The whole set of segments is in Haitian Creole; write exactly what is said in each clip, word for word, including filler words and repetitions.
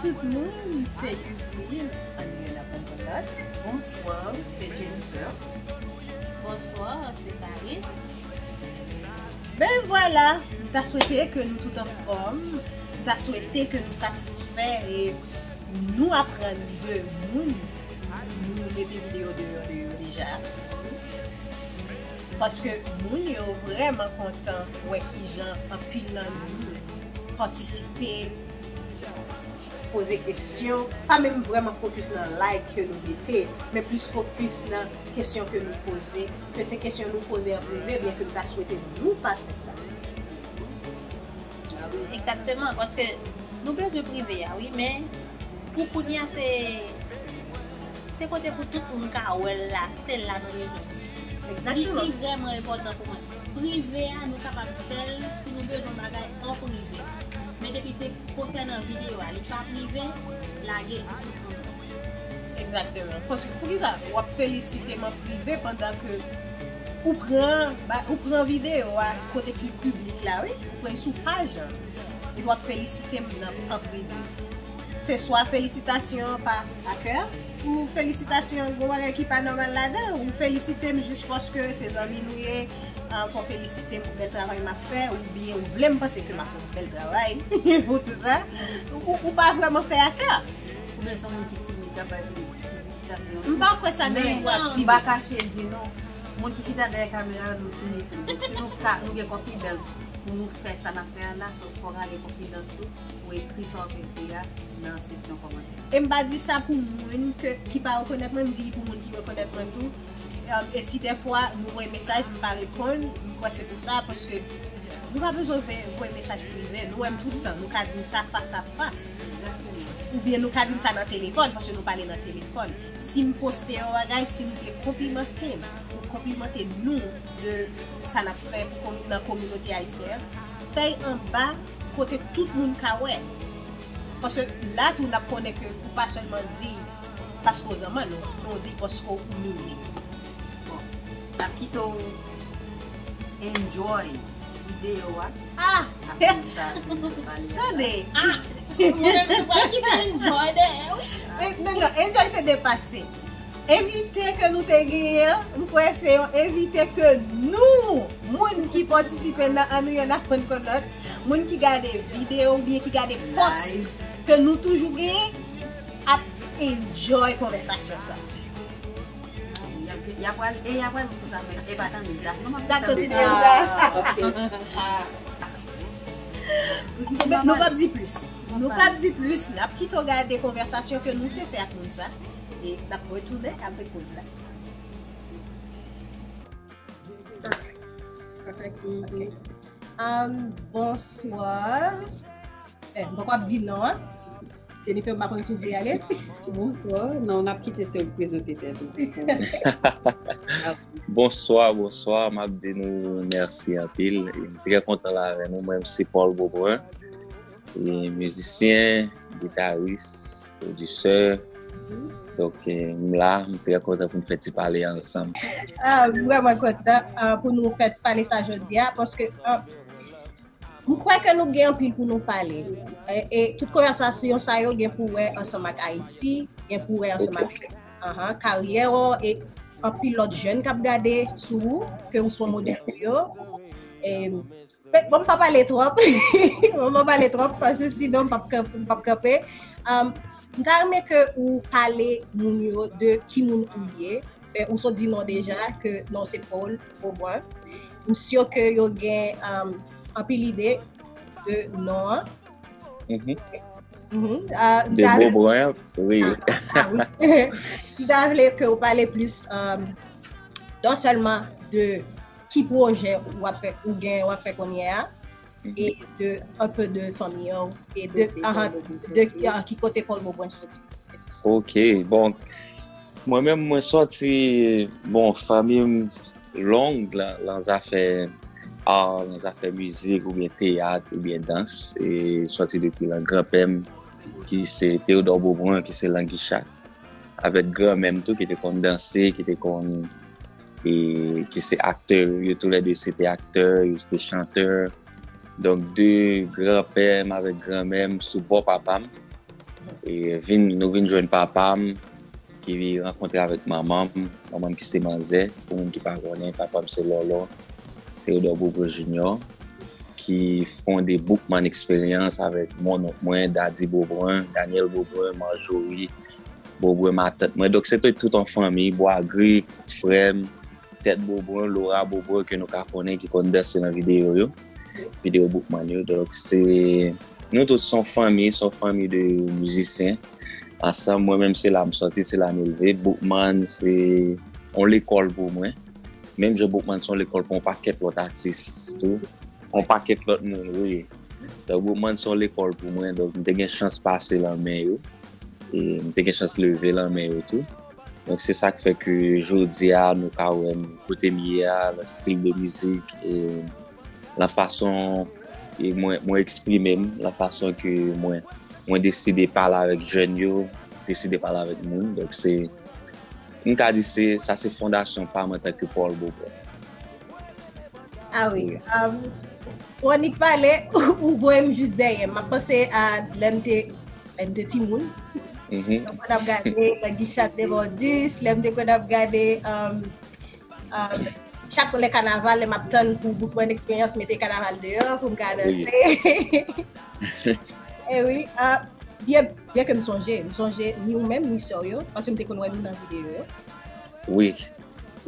Tout moun, se Yuzlin, ann yon aprann konn lòt. Bonswa, se Jennifer. Bonswa, se Paris. Ben vwala, m ta swete ke nou tout anfòm, m ta swete ke nou satisfè e nou aprann de moun nou mete videyo deyò de yo deja. Paske moun yo vrèman kontan wè kijan anpil nan nou patisipe, poze kesyon, pa menm vrèman fokis nan like ke nou mete, men plis fokis nan kesyon ke nou poze, ke se kesyon nou poze an prive, byen ke m ta swete nou pa fè sa. Egzakteman, paske nou bezwen prive a, wi, men pou kounye a, se se kote pou tout moun ka wè l la, se la nou bezwen. Li, Egzakteman. Li vrèman enpòtan pou mwen. Prive a, nou kapab fè l si nou bezwen bagay an prive. Men depi se konsènan videyo a, li pa prive, lage l pou tout moun wè. Egzakteman. Paske poukisa w ap felisite m an prive pandan ke ou pran ba- ou pran videyo a kote ki piblik la, wi, ou pran sou paj an, epi w ap felisite m nan an prive. Se swa felisitasyon pa a kè, ou felisitasyon gon bagay ki pa nòmal ladan, ou felisite m jis paske se zanmi nou ye, ah, fò felisite m pou bèl travay m ap fè, oubyen ou vle m panse ke m ap fè yon bèl travay pou tout sa. Ou, ou pa vrèman fè a kè. Oubyen se yon moun ki timid k ap bay felisitasyon. M pa kwè sa gen Men, pou ap m timid. Pa kache di nou, moun ki chita dèyè kamera yo, nou timid tou. Si nou ka, nou gen konfidans pou nou fè sa n ap fè a la, so fò w gen konfidans tou pou ekri sa w ap ekri a nan seksyon kòmantè. E m pa di sa pou moun ke, ki pa rekonèt mwen, m di pou moun ki rekonèt mwen tou. Um, e si dèfwa nou voye mesaj, m pa reponn, m kwè se pou sa, paske nou pa bezwen voye, voye mesaj prive, nou wè m tout tan, nou ka di m sa fas a fas. Oubyen nou ka di m sa nan telefòn, paske nou pale nan telefòn. Si m poste yon bagay, si nou vle konplimante m, ou konplimante nou de sa n ap fè pou komi- nan kominote ayisyèn an, fè l anba kote tout moun ka wè. Paske la tou n ap konnen ke ou pa sèlman di paske w zanmi nou, men w di paske w imilye. Bon, n ap kite w enjoy videyo a. Ah! Apre sa, nou sot pale a. Tande! Ah! Mwen menm, mwen pral kite enjoy dèyè, wi. Eh, non, non, enjoy se depase. Envite ke nou te genyen an, m kwè se yon envite ke nou, moun ki patisipe nan An Nou Yonn Aprann Konn Lòt, moun ki gade videyo oubyen ki gade post ke nou toujou genyen, ap enjoy konvèsasyon sa. Y ap, y ap pral, e y ap pral pou sa, men e pa tande la. Non, m ap Dakò, tande videyo la. Sa. Ok. Ah. Men nou p ap di plis. Nou p ap di plis, n ap kite w gade konvèsasyon ke nou te fè ak moun sa. E n ap retounen apre poz la. Perfect. Perfect. Ok. Um, bonswa. Eh, m poko ap di non an. Jennifer, m pa konn si w vle ale. Bonswa. Non, n ap kite se ou k prezante tèt ou. Bonswa, bonswa. M ap di nou mèsi anpil. E m trè kontan la avè nou. Mwen, se Paul Beaubrun. E mizisyen, gitaris, pwodisè. Donk, eh, m la, m trè kontan pou n fè ti pale ansanm. Ah, m vrèman kontan, ah, pou nou fè ti pale sa jodi a, paske, ah, m kwè ke nou gen anpil pou nou pale. E, e tout konvèsasyon sa yo gen pou wè ansanm ak Ayiti, gen pou wè ansanm ak, ahan, karyè w, e anpil lòt jèn k ap gade sou ou, ke ou se yon modèl pou yo. E, men, bon, m pa pale twòp. Bon, m pa pale twòp, paske sinon m p ap kanp-, m p ap kanpe. Um, m ta renmen ke ou pale moun yo de ki moun ou ye. E, ou sot di non deja, ke non se Paul Beaubrun. M si ke yo gen, um, anpil ide de non an. Mhm. Mhm. Ah, m De ta- Beaubrun, wi. Ah, ah, wi. M ta vle ke ou pale plis, um, non sèlman de ki pwojè w ap fè, ou gen, w ap fè kounye a, e de, un peu de fanmi an, e de, Kote ahan, Paul Beaubrun de, soti. Ah, ki kote Paul Beaubrun soti. Ok, bon, mwen menm, mwen sòti, bon, fanmi m long lan, lan zafè art, lan zafè mizik, oubyen teyat, oubyen dans. E sòti depi lan granpè m, ki se Théodore Beaubrun, ki se Languichac. Avèk granmè m tou, ki te konn danse, ki te konn, e ki se aktè, yo toulède se te aktè, yo se te chantè. Donk, de granpè m avèk granmè m sou bò papa m, E vin, nou vin jwenn papa m, ki rankontre avèk manman m, manman m ki se manzè, pou moun ki pa konnen, papa m se Lòlò, Théodore Beaubrun Junior, ki fonde Boukman Experience avèk mon nonk mwen, Daddy Beaubrun, Daniel Beaubrun, Marjorie Beaubrun, matant mwen. Donk, se te tout yon fanmi, Bwagri, frè m, Tèt Beaubrun, Laura Beaubrun, ke nou ka konnen, ki konn danse nan videyo yo, videyo Boukman yo. Donk, se, nou tout se yon fanmi, se yon fanmi de mizisyen. Ansanm, mwen menm, se la m sòti, se la m elve. Boukman, se yon lekòl pou mwen. Menm jan Boukman se yon lekòl pou yon pakèt lòt atis tou. Yon pakèt lòt moun, wi. Donk, Boukman se yon lekòl pou mwen. Donk, m te gen chans pase lan men yo. E m te gen chans leve lan men yo tou. Donk, se sa k fè ke jodi a, nou ka wè m kote m ye a, nan stil de mizik, e lan fason e mwen, mwen eksprime m, lan fason ke mwen, mwen deside pale avèk jèn yo, deside pale avèk moun. Donk, se, m ka di se, sa se fondasyon pa m antanke Paul Beaubrun. Ah wi. Um, w annik pale, ou voye m jis dèyè. M ap panse a lè m te, lè m te timoun. Lè m konn ap gade Guy Chard Devordis, lè m te konn ap gade um, um, chak lè kanaval, lè m ap tann pou Boukman Experience mete kanaval deyò pou m ka danse. E wi, uh, byen, byen ke m sonje, m sonje ni ou menm, ni sè w yo, paske m te konn wè nou nan videyo yo. Wi.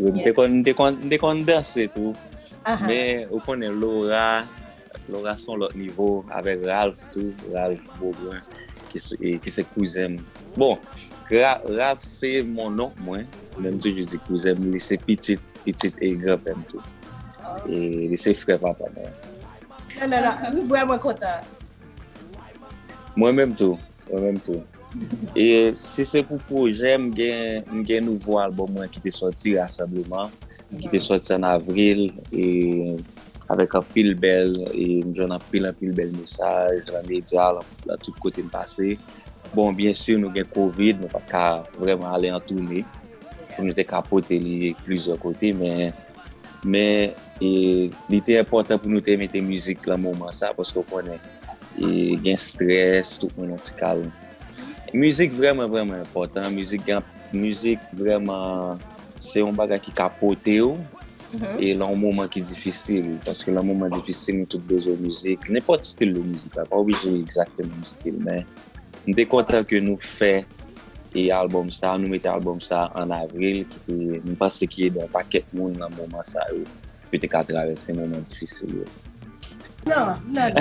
Wi, m te konn, m te konn, m te konn danse tou. Men, ou konnen, Laura, Laura se yon lòt nivo, avèk Ralph tou, Ralph Beaubrun, ki se, e, ki se kouzen m. Bon, Ra, Ralph se mon nonk mwen, men m toujou di kouzen m, li se pitit, pitit e granpè m tou. E li se frè papa mwen. Non, non, non, m vrèman kontan. Mwen menm tou, mwen menm tou. E si se pou pwojè, m gen, m gen nouvo albòm mwen ki te sòti, Rasanbleman, ki te sòti an avril, e avèk anpil bèl, e m jwenn anpil, anpil bèl mesaj, lan medya, lan, lan tout kote m pase. Bon, byen si, nou gen kovid, nou pa t ka vrèman ale an toune, pou nou te ka pote li plizyè kote, men, men, e, li te enpòtan pou nou te mete mizik lan moman sa, paske w konnen, e, gen strès, tout moun yon ti kalm. Mizik vrèman, vrèman enpòtan. Mizik gen, mizik vrèman, se yon bagay ki ka pote w, e lan yon moman ki difisil. Paske lan moman difisil, nou tout bezwen mizik. Nenpòt stil de mizik la, pa oblije egzakteman yon stil, men m te kontan ke nou fè e albòm sa, nou mete albòm sa an avril, ki te, m panse ki ede yon pakèt moun lan moman sa yo, pou te ka travèse moman difisil yo. Non, non.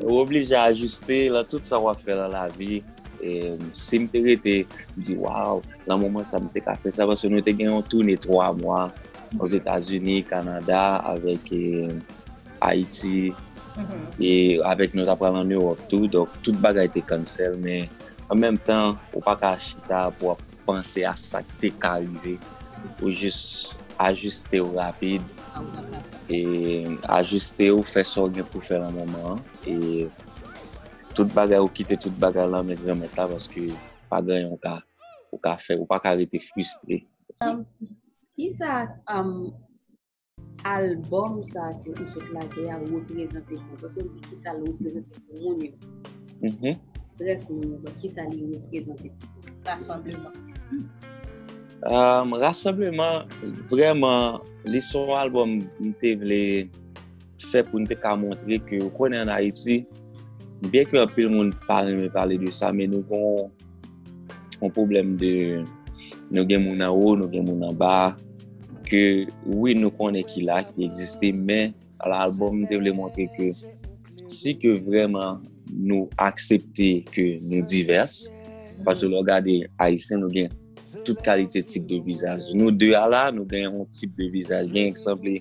Ou oblije ajiste lan tout sa w ap fè lan lavi. E, si m te rete, m di, waw, lan moman sa m te ka fè sa, paske nou te gen yon toune twa mwa Ozetazini, Kanada, avèk, e, Ayiti, e avèk nou ta pral an Ewòp tou, donk tout bagay te cancel, men an menm tan, ou pa ka chita pou w ap panse a sa k te ka rive, ou jis ajiste w rapid, e ajiste w, fè sa w gen pou fè lan moman an, e tout bagay, ou kite tout bagay lan men Granmèt la, paske pa gen anyen ou ka, ou ka fè, ou pa ka rete fristre. Kisa um, albòm sa ke ou sot lage a reprezante pou ou? Paske ou di kisa l reprezante pou moun yo. Strès moun yo, kisa li reprezante pou ou? Rasanbleman. Um, Rasanbleman, vrèman, li se yon albòm m te vle fè pou n te ka montre ke, ou konnen, an Ayiti, byen ke anpil moun pa renmen pale de sa, men nou gen yon pwoblèm de, nou gen moun anwo, nou gen moun anba, ke wi, nou konnen ki la, ki egziste, men albòm m te vle montre ke si ke vrèman nou aksepte ke nou divès, paske lè w gade Ayisyen, nou gen tout kalite tip de vizaj. Nou de a la, nou gen yon tip de vizaj. Gen ki sanble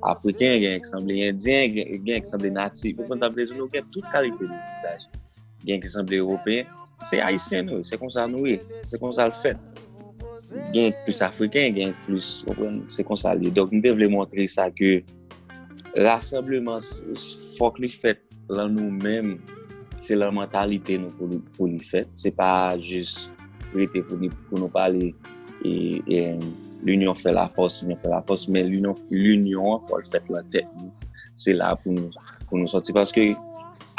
Afriken, gen ki sanble Endyen, gen, gen ki sanble natif. Ou konn sa m vle di? Nou gen tout kalite de vizaj. Gen ki sanble Ewopeyen. Se Ayisyen nou ye, se konsa nou ye. Se konsa l fèt. Gen ki plis Afriken, gen ki plis, w konprann? Se konsa l ye. Donk, m te vle montre sa ke rasanbleman, fòk li fèt lan nou menm, se lan mantalite nou pou li, pou li fèt. Se pa jis rete pou li, pou nou pale e, e, linyon fè lafòs, linyon fè lafòs, men linyon, linyon an fò l fèt lan tèt nou. Se la pou nou, pou nou sòti. Paske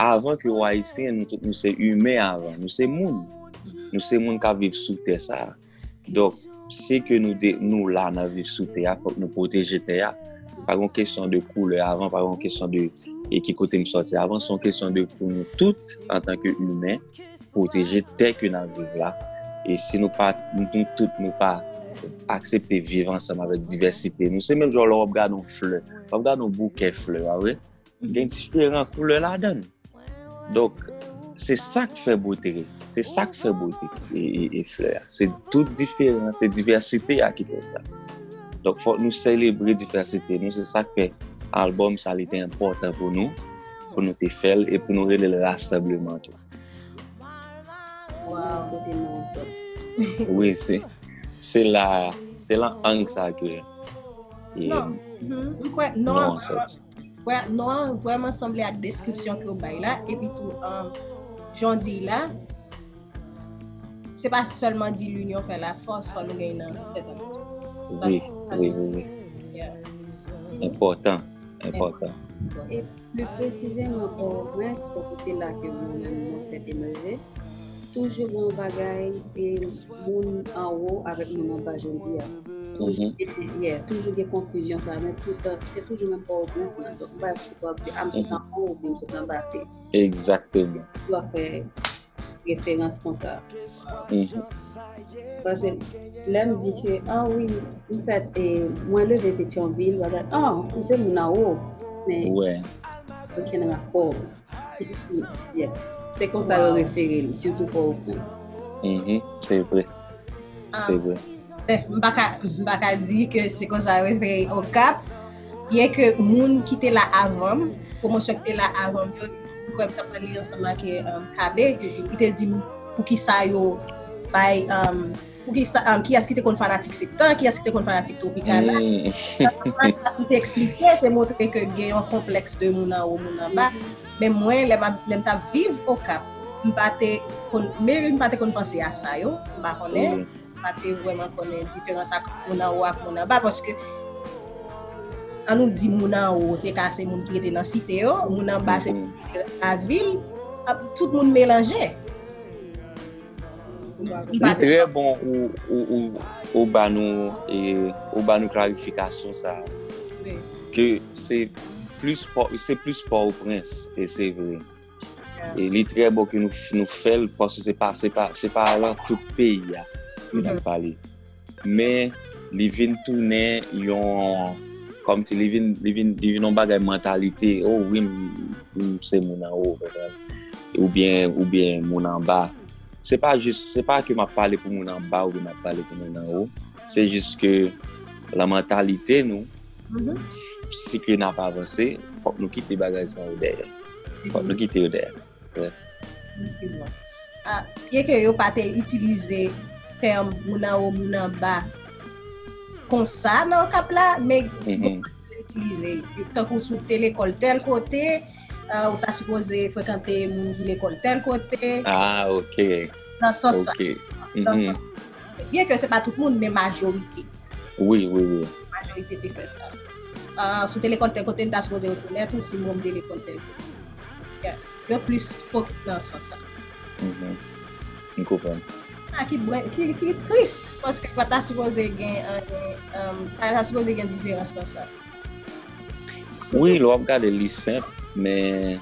Avan ke w ayisyen, nou tout nou se imen avan. Nou se moun. Nou se moun k ap viv sou tè sa a. Donk, si ke nou, de, nou la nan viv sou tè a, fòk nou pwoteje tè a. Pa gen kesyon de koulè avan, pa gen kesyon de e ki kote m sòti avan, se yon kesyon de pou nou tout, antanke imen, pwoteje tè ke n ap viv la. E si nou pa, nou tout, nou pa aksepte viv ansanm avèk divèsite nou, se menm jan lè w ap gade yon flè, w ap gade yon bouke flè, pa vre? Gen diferan koulè ladan l. Donk, se sa k fè bote, se sa k fè bote e, e, e flè a. Se tout diferan, se divèsite a ki fè sa. Donk, fòk nou selebre divèsite nou, se sa k fè albòm sa li te enpòtan pou nou, pou nou te fè l e pou nou rele l rasanbleman tou. Waw, kote non an sòti. Wi, se se la, se lan ang sa ke e, Non, mhm, m kwè non non an an sòti. Vra- non an vrèman sanble ak deskripsyon ke w bay la, epi tou um, jan w di la, se pa sèlman di linyon fè la fòs, fò nou gen nan tèt an. Wi, wi, wi, wi. Yeah. Enpòtan, enpòtan. E pli presizeman Pòtoprens, paske se la ke mwen menm mwen fèt e mwen leve. Toujou gen yon bagay e moun anwo avèk moun anba jodi a. Toujou Mhm. gen, yeah, toujou gen konfizyon sa, men tout tan, se toujou menm Pòtoprens nan. Donk, m pa wè kisa w ap di, a m sot anwo oubyen m sot anba, se Egzakteman. toujou ap fè referans konsa. Mhm. Paske lè m di ke, a wi, m fèt e mwen leve Petyonvil, bagay, a, ou se moun anwo. Men Wè. okenn rapò. Yeah. Se konsa yo refere l, sitou Pòtoprens. Mhm. Se vre. Se vre. Eh, m pa ka, m pa ka di ke se konsa yo refere Okap. Byen ke moun ki te la avan m, pwomosyon ki te la avan m yo, m kwè m t ap pale ansanm ak um, Kabe, li te di m poukisa yo bay, um, poukisa, um, kiyès ki te konn fanatik Septan, kiyès ki te konn fanatik Tropikana. Mm. Li te eksplike, te montre ke gen yon konplèks de moun anwo, moun anba. Men mwen, lè m ap- lè m t ap viv Okap, m pa te konn, men m pa te konn panse a sa yo, m pa konnen. Wi. M pa te vrèman konnen diferans ak moun anwo ak moun anba, paske an nou di moun anwo te ka se moun ki rete nan site yo, moun anba se moun ki rete lavil, ap- tout moun melanje. M Li pa te- trè bon ou, ou, ou, ou ba nou e, ou ba nou klarifikasyon sa a. Wi. Ke se plis Pò- se plis Pòtoprens e se vre. E li trè bon ke nou, nou fè l paske se pa, se pa, se pa lan tout peyi a ke n ap pale. Men li vin tounen yon, kòmsi li vin, li vin, li vin yon bagay mantalite. O wi, m, m se moun anwo, ou konprann? Oubyen, oubyen moun anba. Se pa jis, se pa ke m ap pale pou moun anba oubyen m ap pale pou moun anwo. Se jis ke lan mantalite nou, si ke n ap avanse, fòk nou kite bagay sa yo dèyè. Fòk nou kite yo dèyè. Efektivman. Ah, byen ke yo pa te itilize tèm moun anwo, moun anba konsa nan Okap la, men yo itilize tankou si w te lekòl tèl kote, ah, ou ta sipoze frekante moun ki lekòl tèl kote. Ah, ok. Nan sans sa. Ok. Nan sans sa. Byen ke se pa tout moun, men majorite. Wi, wi, wi. Majorite te fè sa. Ah, si w te lekòl tèl kote, m ta sipoze rekonèt ou si mwen m te lekòl tèl kote. Yeah. Yo plis fokis nan sans sa. Mhm. M konprann. Sa ki, bwen- ki, ki tris, paske pa ta sipoze gen, ah, gen, ah, pa ta sipoze gen diferans nan sa. Wi, lè w ap gade li senp, men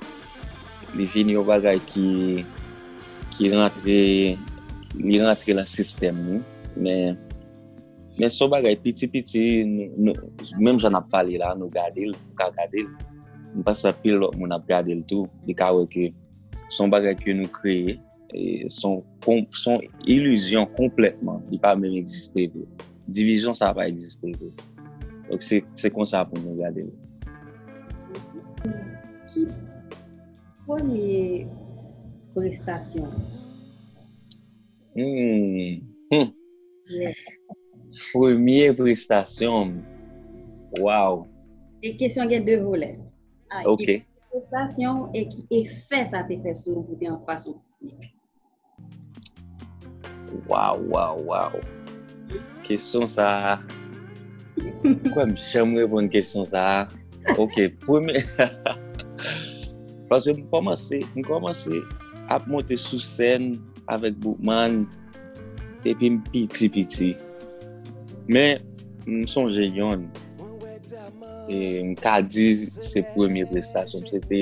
li vin yon bagay ki, ki rantre, li rantre lan sistèm nou. Men, men se yon bagay piti piti, nou, nou, menm jan n ap pale la, nou gade l, nou ka gade l. M panse anpil lòt moun ap gade l tou, li ka wè ke se yon bagay ke nou kreye, e se yon kon- se yon ilizyon konplètman, li pa menm egziste vre. Divizyon sa pa egziste vre. Donk se, se konsa pou nou gade l. Ki premye prestasyon? Hmm. Hmm. Yes. Premye prestasyon m. Waw. E kesyon gen de volè. Ah, Ok. Prestasyon e ki efè sa te fè sou ou pou te anfas yon piblik? Waw, waw, waw. Kesyon sa a. Kwè m janm reponn kesyon sa a. Ok, premye. Paske m kòmanse, m kòmanse ap monte sou sèn avèk Boukman depi m piti piti. Men, m sonje yonn. E m ka di se premye prestasyon m. Se te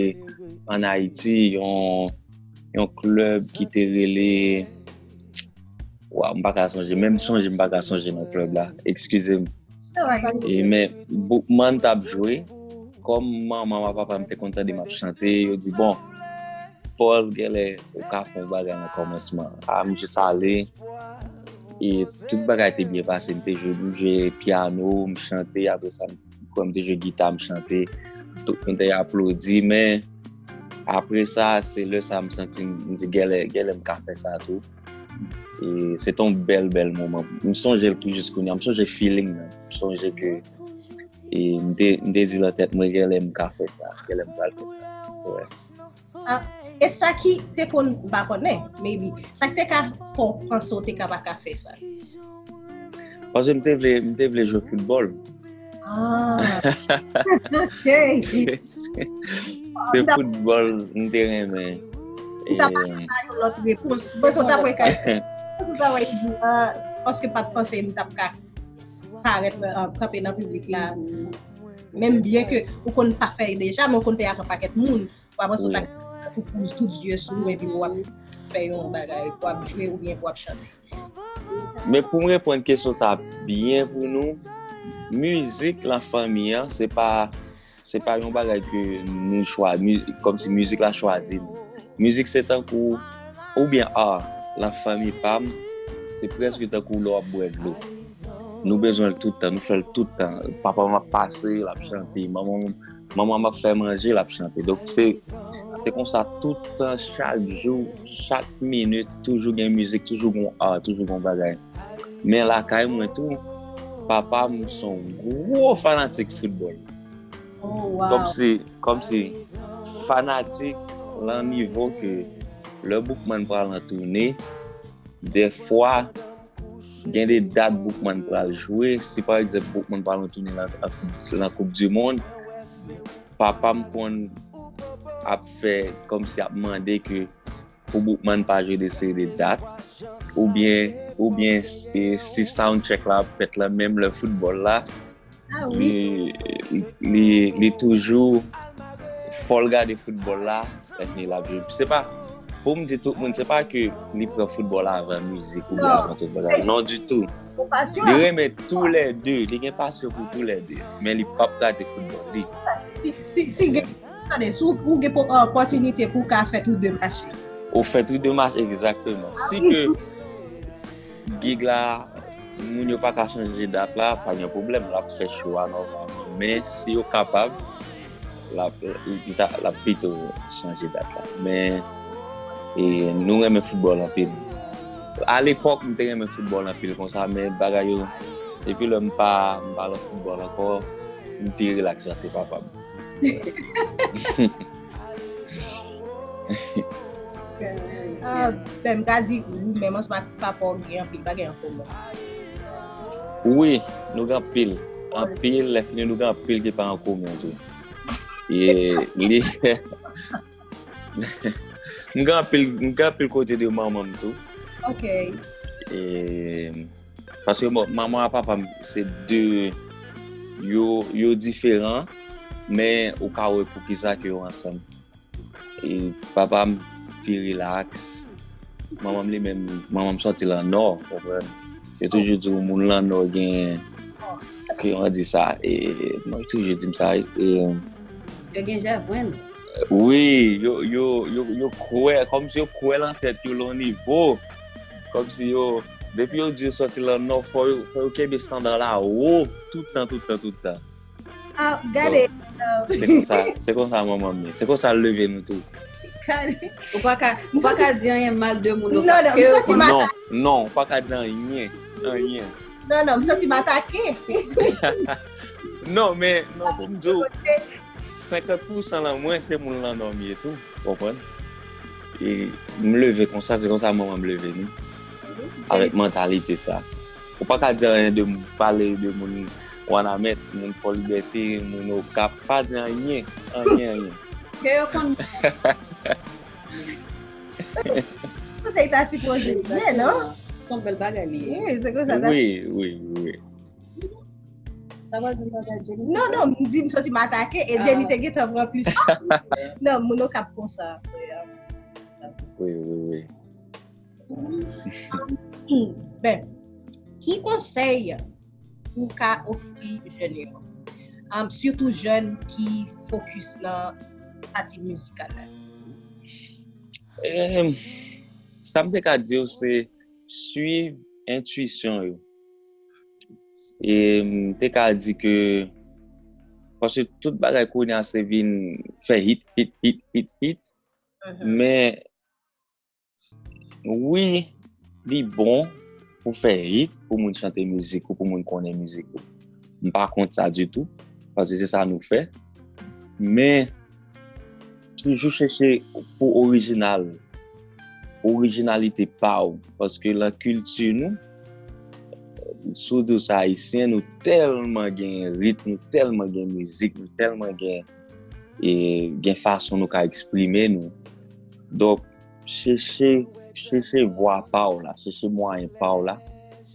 ann Ayiti, yon, yon klèb ki te rele, waw, m pa ka sonje. Menm sonje, m pa ka sonje non klèb la. Eskize m. E men, Boukman t ap jwe. Kòm manman m ak papa m te konn tande m ap chante, yo di, "Bon, Paul, genlè ou ka fè yon bagay nan kòmansman." A, m jis ale. E tout bagay te byen pase. M te jwe, m jwe pyano, m chante. Apre sa, m kwè m te jwe gita, m chante. Tout moun te aplodi. Men, apre sa, se lè sa m santi m, m di, "Genlè, genlè m ka fè sa tou." E se te yon bèl, bèl moman. M sonje l pou jis kounye a. M sonje feeling nan. M sonje ke e m te, m te di nan tèt mwen, "Genlè m ka fè sa. Genlè m pral fè sa." Wè. Ah, e sa ki te konn, m pa konnen, maybe, sa ki te ka fè w panse w te ka pa ka fè sa? Paske m te vle, m te vle jwe foutbòl. Ah, ok. Se foutbòl m te renmen. Ou ta pa ka ba yon lòt repons. Paske w ta wè kay. Paske w ta wè, ah, paske pa t panse m t ap ka parèt, ah, kanpe nan piblik la. Menm byen ke ou konn pa fè l deja, men ou konn fè ak yon pakèt moun. Ou pa panse w ta ka pou, pou tout zye sou ou epi w ap fè yon bagay, w ap jwe oubyen w ap chante. Men pou m reponn kesyon sa byen pou nou, mizik lan fanmi an, se pa, se pa yon bagay ke nou chwazi, kòmsi mizik la chwazi nou. Mizik se tankou, oubyen art, lan fanmi pa m, se prèske tankou lè w ap bwè dlo. Nou bezwen l tout tan, nou fè l tout tan. Papa m ap pase, l ap chante, manman m, manman m ap fè manje, l ap chante. Donk se, se konsa tout tan, chak jou, chak minit, toujou gen mizik, toujou gen art, toujou gen bagay. Men lakay mwen tou, papa m se yon gwo fanatik foutbòl. Oh, wow. Kòmsi, kòmsi fanatik lan nivo ke lè Boukman pral an toune, dèfwa, gen de dat Boukman pral jwe. Si pa egzanp Boukman pral an toune lan, lan Koup di Mond, papa m konn ap fè kòmsi ap mande ke pou Boukman pa jwe de seri de dat, oubyen, oubyen e, si sound check la ap fèt lan menm lè foutbòl la, Ah wi. li, li, li toujou fò l gade foutbòl la, epi l ap jwe. Se pa, pou m di tout moun, se pa ke li pran foutbòl avan mizik oubyen Non. Avan tout bagay. Non ditou. Ou pasyon Li avè renmen toulède, li gen pasyon pou toulède, men li p ap rate foutbòl li. Si, si, si gen, tande, si ou, ou gen po- opòtinite pou w ka fè tou de mache. Ou fè tou de mache, egzakteman. Si wi. Ke gig la, moun yo pa ka chanje dat la, pa gen pwoblèm, l ap fè show a nòmalman. Men si yo kapab, l ap, li ta- l ap pito chanje dat la. Men e, nou renmen foutbòl anpil. Alepòk, m te renmen foutbòl anpil konsa, men bagay yo, depi lè m pa, m pa nan foutbòl ankò, m pi rilaks pase papa m. Ah, ben, m ka di, ou menm ansanm ak papa w gen anpil bagay an komen. Wi, nou gen anpil. Anpil, lè fini nou gen anpil ki pa an komen tou. E li, m gen anpil, m gen anpil kote de manman m tou. Ok. E, paske bon, manman ak papa m se de, yo, yo diferan, men ou ka wè poukisa ke yo ansanm. E papa m pi rilaks. Manman m li menm, manman m sòti lan nò, konprann. Yo toujou di w moun lan nò gen, kòman di sa, e, mwen toujou di m sa, e, Yo gen jèvrenn. Wi, yo, yo, yo, yo kwè, kòmsi yo kwè lan tèt yo lan nivo. Kòmsi yo, depi yo di yo sòti lan nò, fò yo, fò yo kenbe estanda la wo, tout tan, tout tan, tout tan. Ah, gade. Se konsa, se konsa manman m ye. Se konsa l leve nou tou. Gade. Ou pa ka, ou pa ka di anyen mal de moun. Non, non, m santi m Non, non, ou pa ka di anyen, anyen. Non, non, m santi m atake. Non, men, non, pou m di w, senkant pousan lan mwen, se moun lan nò m ye tou, konprann? E m leve konsa, se konsa manman m leve nou. Avèk mantalite sa. Ou pa ka di anyen de m, pale de moun Wanament, moun Fò Libète, moun Okap, pa di anyen, anyen, anyen. Ke yo konn. Konsèy ta sipoze ye, non? Se yon bèl bagay li ye. Wi, se konsa ta. Wi, wi, wi. Sa pa di m bagay Jenny. Non, non, m di m santi m atake e Jenny te gentan pran plis. Non, moun yo k ap konsa. Wi, wi, wi. Ben, ki konsèy ou ka ofri jèn yo? Um, sitou jèn ki fokis nan pati mizikal la. Em, sa m te ka di yo, se swiv entwisyon yo. E m te ka di ke, paske tout bagay kounye a se vin fè hit, hit, hit, hit, hit. Men, wi, li bon pou fè hit, pou moun chante mizik ou, pou moun konnen mizik ou. M pa kont sa ditou, paske se sa nou fè. Men, toujou chèche pou orijinal, orijinalite pa w, paske lan kilti nou, sou dous ayisyen, nou tèlman gen ritm, nou tèlman gen mizik, nou tèlman gen, e, gen fason nou ka eksprime nou. Donk, chèche, chèche vwa pa w la, chèche mwayen pa w la,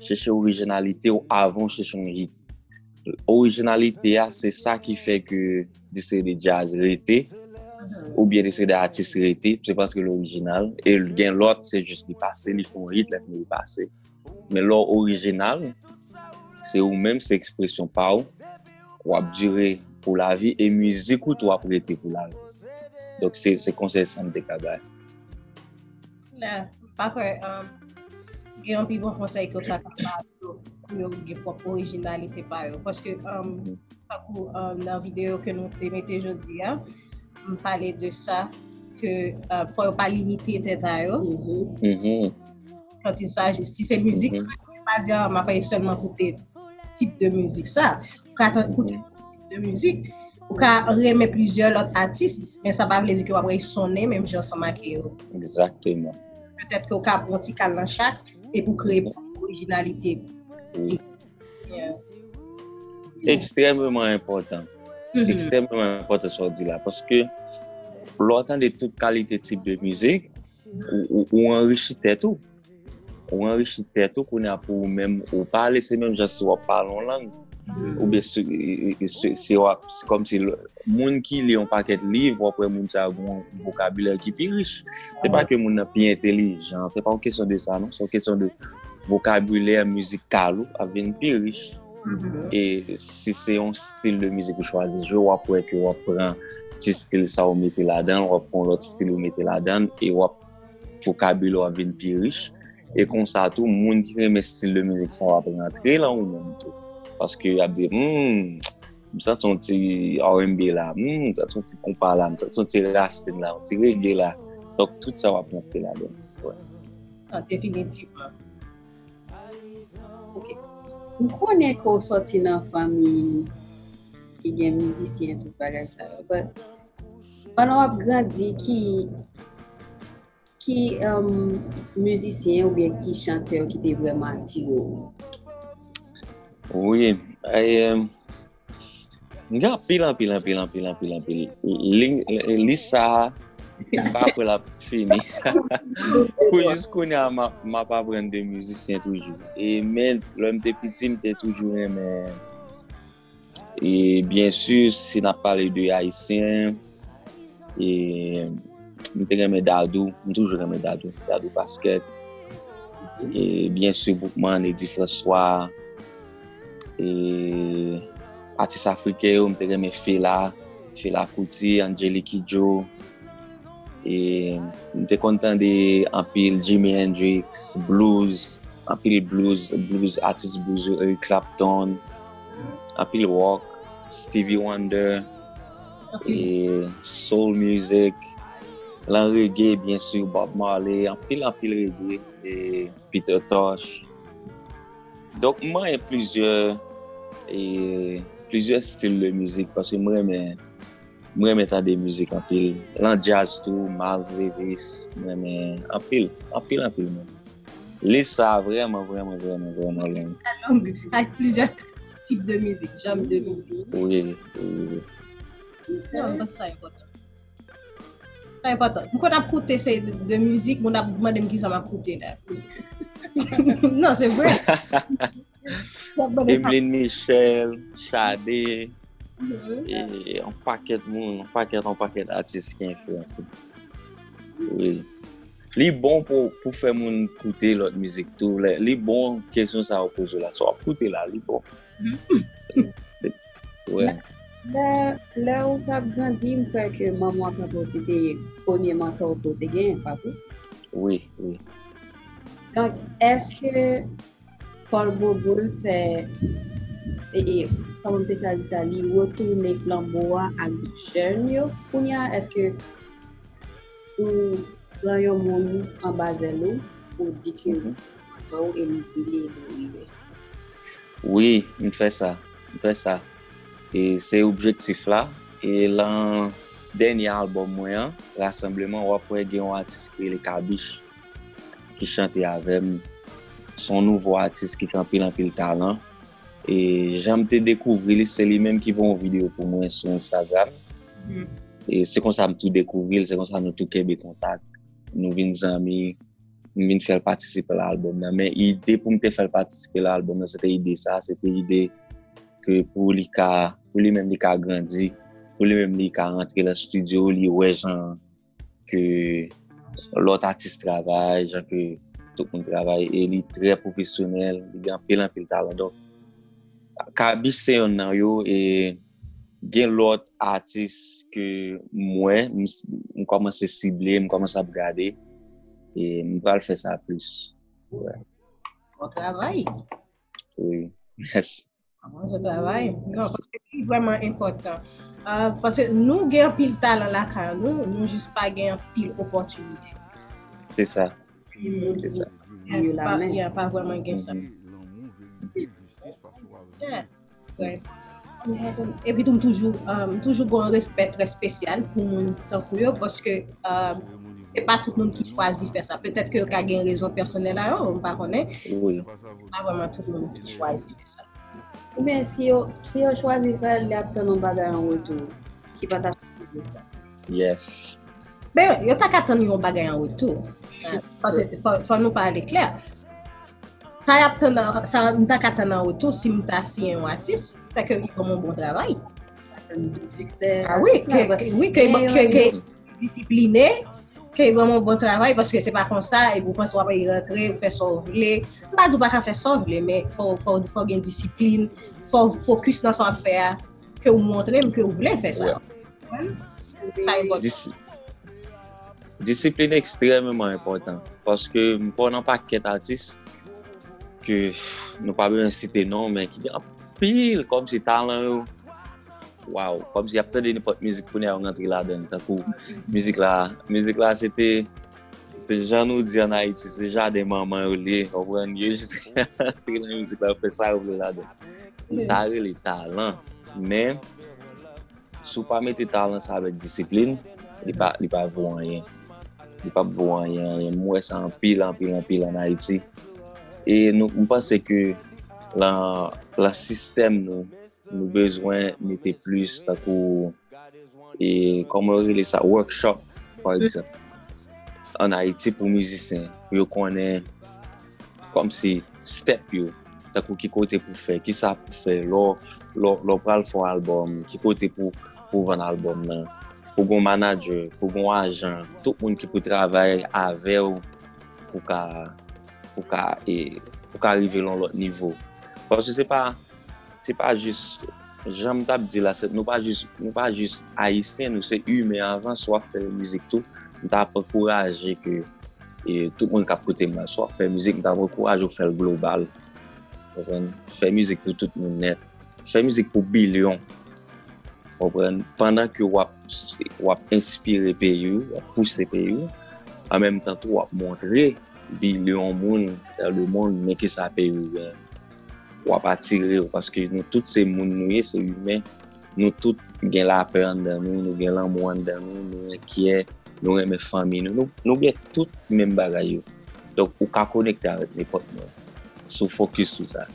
chèche orijinalite w avan w chèche yon hit. Orijinalite a, se sa ki fè ke distri de djaz rete, oubyen distri de atis rete, se paske l orijinal, e gen lòt, se jis li pase, li fè yon hit, lè fini li pase. Men lè w orijinal, se ou menm, se ekspresyon pa w, w ap dire pou lavi, e mizik ou tou ap rete pou lavi. Donk, se, se konsèy sa m te ka bay. Nè, m pa kwè, um, gen yon pi bon konsèy ke w ta ka ba yo pou yo gen pwòp orijinalite pa yo. Paske, um, tankou, um, nan videyo ke nou te mete jodi a, m pale de sa ke, uh, fò yo pa limite tèt a yo. Quand il s'agit, si se mizik, pa di, "Ah, m ap sèlman koute tip de mizik sa." Ou ka tan-, koute tip de mizik, ou ka renmen plizyè lòt atis, men sa pa vle di ke w ap rete sonnen menm jan ansanm ak yo. Egzakteman. Petèt ke w ka pran yon ti kal nan chak, epi w kreye pwòp orijinalite. Wi. Yeah. Ekstrèmeman enpòtan. Ekstrèmeman enpòtan sa w di la, paske lè w tande tout kalite tip de mizik, ou, ou, ou anrichi tèt ou. Ou anrichi tèt ou kounye a pou ou menm, ou pale, se menm jan si w ap pale yon lang. Oubyen si, si, si w ap, se kòmsi l-, moun ki li yon pakèt liv, w ap wè moun sa yo gen yon vokabilè ki pi rich. Se pa ke moun nan pi entèlijan, se pa yon kesyon de sa, non. Se yon kesyon de vokabilè mizikal ou ap vin pi rich. E si se yon stil de mizik ou chwazi jwe, w ap wè ke w ap pran ti stil sa ou mete ladan l, w ap pran lòt stil ou mete ladan l, e w ap, vokabilè w ap vin pi rich. E konsa tou, moun ki renmen stil de mizik sa yo ap rantre lan ou menm tou. Paske y ap di, hmm, m santi yon ti R and B la, hmm, m santi yon ti konpa la, m santi yon ti rasin la, yon ti rege la. Donk, tout sa w ap rantre ladan l. Wi. Ah, definitivman. Ok. M konnen ke w sòti nan fanmi ki gen mizisyen, tout bagay sa yo. But, pandan w ap grandi, ki, ki, um, mizisyen oubyen ki chantè ki te vrèman atire w? Wi, e, um, gen anpil, anpil, anpil, anpil, anpil, anpil. Li, li sa, m pa kwè l ap fini. Pou jis kounye a, m ap, m ap aprann de mizisyen toujou. E men, lè m te piti, m te toujou renmen, e byen si, si n ap pale de ayisyen, e m te renmen Dadou, m toujou renmen Dadou, Dadou Pasquet. E byen si, Boukman, Eddy François. E atis afriken yo, m te renmen Fela, Fela Kuti, Angelique Kidjo. E m te konn tande anpil Jimi Hendrix, blues, anpil blues, blues, atis blues yo, Eric Clapton, anpil rock, Stevie Wonder, e soul music, lan reggae, byen si, Bob Marley, anpil, anpil reggae, e Peter Tosh. Donk, m renmen plizyè, e, plizyè stil de mizik, paske m renmen, m renmen tande mizik anpil. Lan djaz tou, Miles Davis, m renmen anpil, anpil, anpil menm. Lis sa a vrèman, vrèman, vrèman, vrèman long. Sa long, ak plizyè tip de mizik, janr de mizik. Wi, wi, wi. Non, m panse sa enpòtan. Sa enpòtan. M konn ap koute seri de, de mizik, moun ap mande m kisa m ap koute la. Non, se vre. Emeline Michel, Sade, e yon pakèt moun, yon pakèt, yon pakèt atis ki enfliyanse. Wi. Li bon pou, pou fè moun koute lòt mizik tou. Li bon kesyon sa yo poze w la. Sa w ap koute la, li bon. Wi. Lè, lè ou t ap grandi, m kwè ke manman w ak papa w se te premye mantò ke w te genyen, pa vre? Wi, wi. Donk, èske Paul Boboul fè, e, e, kòman m te ka di sa, li retounen flanbo a ak jèn yo? Kounye a, èske ou pran yon moun anba zèl ou pou w di ke mantò w e li vini e li rive? Wi, m fè sa. M fè sa. E se objektif la. E lan dènye albòm mwen an, Rasanbleman, w ap wè gen yon atis ki rele Kabich ki chante avè m. Se yon nouvo atis ki gen anpil anpil talan. E jan m te dekouvri li, se li menm ki voye yon videyo pou mwen sou Instagram. E se konsa m tou dekouvri l, se konsa nou tou kenbe kontak. Nou vin zanmi, m vin fè l patisipe nan albòm nan. Men ide pou m te fè l patisipe nan albòm nan, se te ide sa, se te ide ke pou li ka, pou li menm li ka grandi, pou li menm li ka rantre nan estidyo, li wè jan ke lòt atis travay, jan ke tout moun travay, e li trè pwofesyonèl, li gen anpil anpil talan. Donk, Kabich se yonn nan yo, e gen lòt atis ke m wè, m, m kòmanse sible, m kòmanse ap gade, e m pral fè sa plis. Bon travay. Wi, mèsi. Bon travay. Non, paske li vrèman enpòtan. Uh, paske nou gen anpil talan lakay nou, nou jis pa gen anpil opòtinite. Se sa. Se sa. Ya, pa, ya, pa vrèman gen sa. Yeah. Epi tou, m toujou, uh, m toujou gen yon respè trè espesyal pou moun tankou yo, paske uh, se pa tout moun ki chwazi fè sa. Petèt ke yo ka gen rezon pèsonèl a yo, m pa konnen. Wi. Se pa vrèman tout moun ki chwazi fè sa. Oubyen si yo, si yo chwazi fè l, y ap tann yon bagay an retou ki pa ta chwazi fè. Yes. Men yo ta ka tann yon bagay an retou. Paske fò, fò nou pale klè. Sa y ap tann, sa m ta ka tann an retou si m ta siyen yon atis, se ke li ban m yon bon travay. Ah wi, ke, wi, ke, ke, ke disipline, ke li ban m yon bon travay, paske se pa konsa, epi ou panse w ap rantre, ou fè sa w vle. M pa di w pa ka fè sa w vle, men fò, fò, fò gen disiplin, fò w fokis nan sa w ap fè a, ke w montre m ke w vle fè sa. Sa enpòtan. Disiplin ekstrèmeman enpòtan, paske m konnen pakèt atis ke nou pa bezwen site non, men ki gen anpil kòmsi talan yo. Waw, kòmsi y ap tande nenpòt mizik kounye a yo rantre ladan l, tankou mizik la, mizik la se te, se te jan nou di an Ayiti, se jaden manman yo l ye, konprann, yo jis rantre nan mizik la, yo fè sa yo vle ladan l. Sa rele talan, men si w pa mete talan sa avèk disiplin, li pa, li pa vo anyen. Li p ap vo anyen, anyen. M wè sa anpil, anpil, anpil an Ayiti. E nou, m panse ke lan, lan sistèm nou, nou bezwen mete plis, tankou, e, kòman yo rele sa, workshop, pa egzanp, an Ayiti pou mizisyen, pou yo konnen kòmsi step yo, tankou ki kote pou fè, kisa pou fè, lè w, lè w, lè w pral fè yon albòm, ki kote pou, pou vann albòm nan, pou gon manager, pou gon ajan, tout moun ki pou travay avè w pou ka, pou ka, e, pou ka rive lan yon lòt nivo. Paske se pa, se pa jis, jan m t ap di la, se, nou pa jis, nou pa jis ayisyen, nou se imen avan, si w ap fè mizik tou, m t ap ankouraje ke, e, tout moun k ap koute m la, si w ap fè mizik, m t ap ankouraje w fè l global. Konprann? Fè mizik pou tout moun nèt. Fè mizik pou bilyon. Konprann? Pandan ke w ap, w ap enspire peyi w, w ap pouse peyi w, an menm tan tou w ap montre bilyon moun dans le monde men kisa peyi w genyen. W ap atire yo, paske nou tout se moun nou ye, se imen. Nou tout gen lapè anndan nou, nou gen lanmou anndan nou, nou enkyè, nou renmen fanmi nou. Nou, nou gen tout menm bagay yo. Donk, ou ka konekte avèk nenpòt moun. Si w fokis sou sa.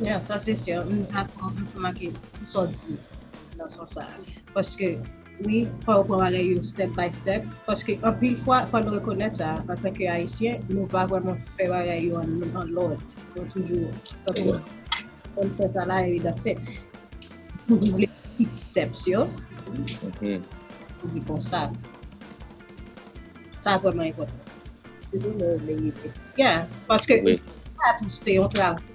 Ya, sa se si. M dakò ansanm ak tout sa w di nan sans sa. Paske Wi, fò yo pran bagay yo step by step. Paske anpil fwa, fò nou rekonèt sa, antanke Ayisyen, nou pa vrèman fè bagay yo an, an lòd. Nou toujou, tankou konn fè sa la, e that's it. Nou vle pick steps yo. Se konsa. Sa vrèman enpòtan. Se tou lè w vle rive. Yeah, paske sa tou se yon travay.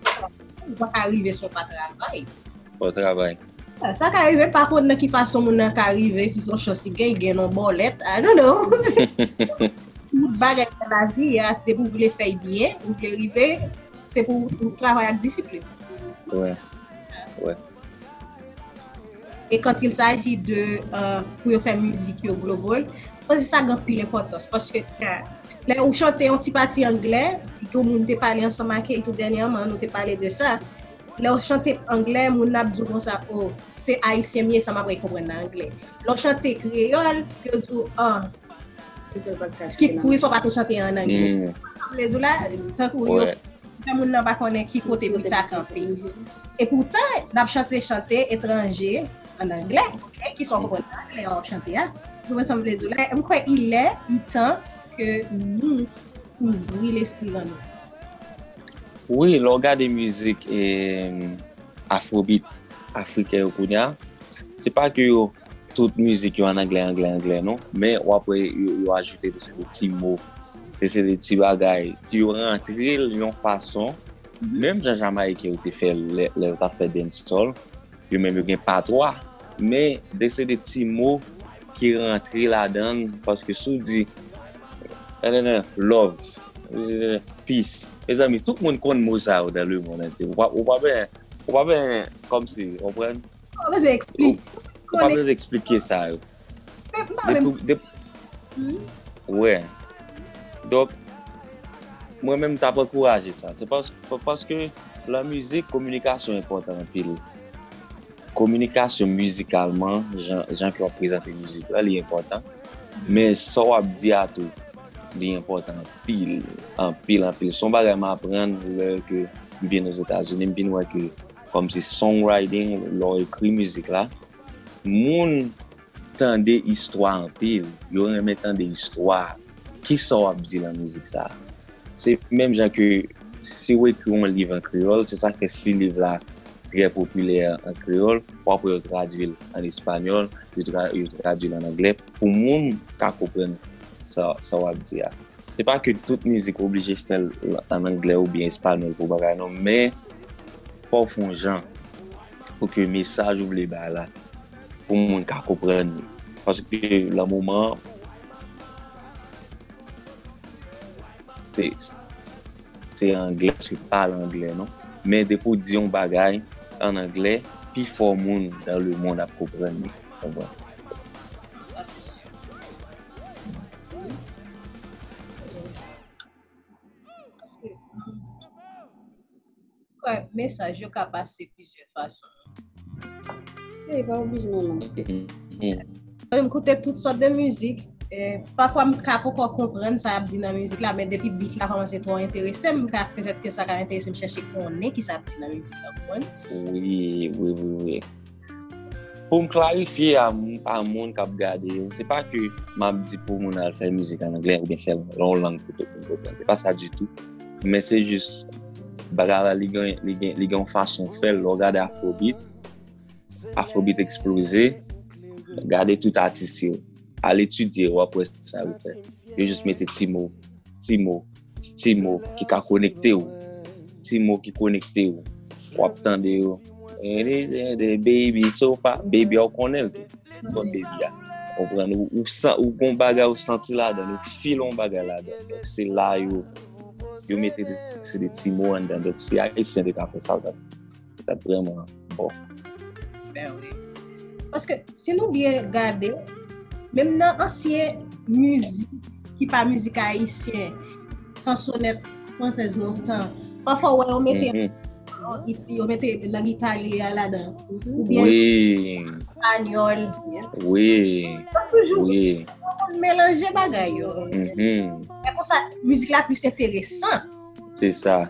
Ou pa ka rive si w pa travay. Fò travay. Sa ka rive, m pa konn nan ki fason moun nan ka rive, si se yon chans li gen, li gen yon bòlèt, I don't know. Tout bagay nan lavi a, se pou w vle fè l byen, ou vle rive, se pou w travay ak disiplin. Wè. Wè. E quand il s'agit de, euh, pou yo fè mizik yo global, m panse sa gen anpil enpòtans, paske, euh, lè ou chante yon ti pati anglè, yon moun te pale ansanm ak li tou dènyèman, nou te pale de sa. Lè w chante anglè, moun nan ap di w konsa, o, se ayisyen m ye, sa m ap konprann nan anglè. Lè w chante kreyòl, yo di w, ah, ki, poukisa w pa te chante an anglè? Sa m vle di w la, tankou yo fè moun nan pa konnen ki kote pou l ta kanpe. E poutan, n ap chante chante etranje an anglè, oke? Kisa w konprann nan anglè w ap chante a? Ou konprann sa m vle di w la? M kwè il est, il temps ke nou ouvri lespri nan nou. Wi, lè w gade mizik, eh, afrobeat afriken yo kounye a, se pa ke yo, tout mizik yo an anglè, anglè, anglè, non. Men w ap wè yo, yo ajoute de seri de ti mo, de seri de ti bagay, yo rantre l yon fason, menm jan Jamayiken yo te fè l lè, lè yo t ap fè dancehall, yo menm yo gen patwa, men de seri de ti mo ki rantre ladan l, paske si w di, eh, eh, eh, love, eh, peace, mezanmi, tout moun konn mo sa yo dans le monde entier. Ou pa, ou pa ben, ou pa ben, kòmsi, w konprann? Ou pa bezwen eksplike. Ou pa bezwen eksplike sa yo. Depi, depi, wè. Donk, mwen menm, m t ap ankouraje sa. Se pas-, pa-, paske lan mizik, kominikasyon enpòtan anpil. Kominikasyon mizikalman, jan, jan ke w ap prezante mizik la, li enpòtan. Men sa w ap di a tou, li enpòtan anpil, anpil, anpil. Se yon bagay m aprann lè ke m vin Ozetazini, m vin wè ke kòmsi songwriting, lè w ekri mizik la, moun tande istwa anpil, yo renmen tande istwa. Kisa w ap di lan mizik sa a? Se menm jan ke si w ekri yon liv an kreyòl, se sa k fè si liv la trè popilè an kreyòl, w ap wè yo tradui l an espanyòl, yo tra-, yo tradui l an anglè, pou moun ka konprann sa, sa w ap di a. Se pa ke tout mizik ou oblije fè l an anglè oubyen espanyòl pou bagay non, men fò w fè yon jan pou ke mesaj ou vle bay la, pou moun ka konprann li. Paske lan moman an, se, se anglè, paske pale anglè non. Men depi w di yon bagay an anglè, pifò moun dans le monde ap konprann li. Konprann? Paske, kwè, mesaj yo ka pase plizyè fason. Wi, pa oblije nan lang. Mwen, m koute tout sòt de mizik. E, pafwa, m ka poko konprann sa y ap di nan mizik la, men depi beat la kòmanse twò enterese m, m ka, petèt ke sa ka enterese m chèche konnen ki sa y ap di nan mizik la, w konprann? Wi, wi, wi, wi. Pou m klarifye a, a moun k ap gade yo, se pa ke m ap di pou moun al fè mizik an anglè oubyen fè l lan yon lang pou tout moun konprann. Se pa sa ditou. Men se jis, bagay la, li gen, li gen, li gen yon fason fè l. Lè w gade afrobeat, afrobeat eksploze, gade tout atis yo. Al etidye, w ap wè sa yo fè. Yo jis mete ti mo, ti mo, ti mo ki ka konekte w. Ti mo ki konekte w. W ap tande yo. It is the baby so far. Baby a, w konnen l tou. Bon, baby a. Ou konprann, ou, ou san-, ou gon bagay ou santi ladan l, ou feel yon bagay ladan l. Donk, se la yo, yo mete de, se de ti mo anndan. Donk, si Ayisyen te ka fè sa, l t ap, l t ap vrèman bon. Ben wi. Paske, si nou byen gade, menm nan ansyen mizik ki pa mizik ayisyen, kansonèt fransèz lontan, pafwa w wè yo mete, yo mete lang italyen an ladan, oubyen espanyòl. Wi. Yo toujou melanje bagay yo. E konsa, mizik la plis enteresan. Se sa.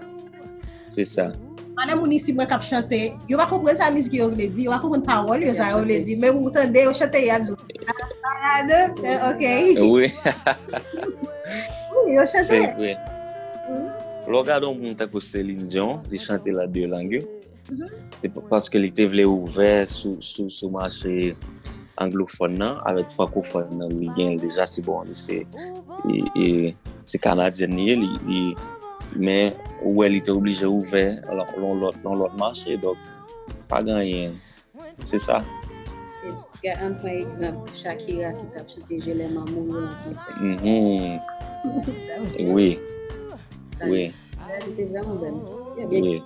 Se sa. Pandan moun isi mwen k ap chante, yo pa konprann sa mizik yo vle di, yo pa konprann pawòl yo, sa yo vle di, men ou tande yo chante, y ap di, "Ah, Ladan, eh, ok. Wi, Wi, yo chante. Se vre. Lè w gade yon moun tankou Celine Dion, li chante lan de lang yo. Se pa- paske li te vle ouvè sou, sou, sou mache anglofòn nan, avèk frankofòn nan, li gen deja se bon, li se e, e, se kanadyèn li ye, li, li men ou wè li te oblije ouvè lan lan lòt lan lòt mache, donk pa gen anyen. Se sa. Gade, ann pran egzanp Shakira ki t ap chante Je l'aime à mourir an fransè. Mhm. Wi. Wi. Li te vrèman bèl. Byen ke Wi.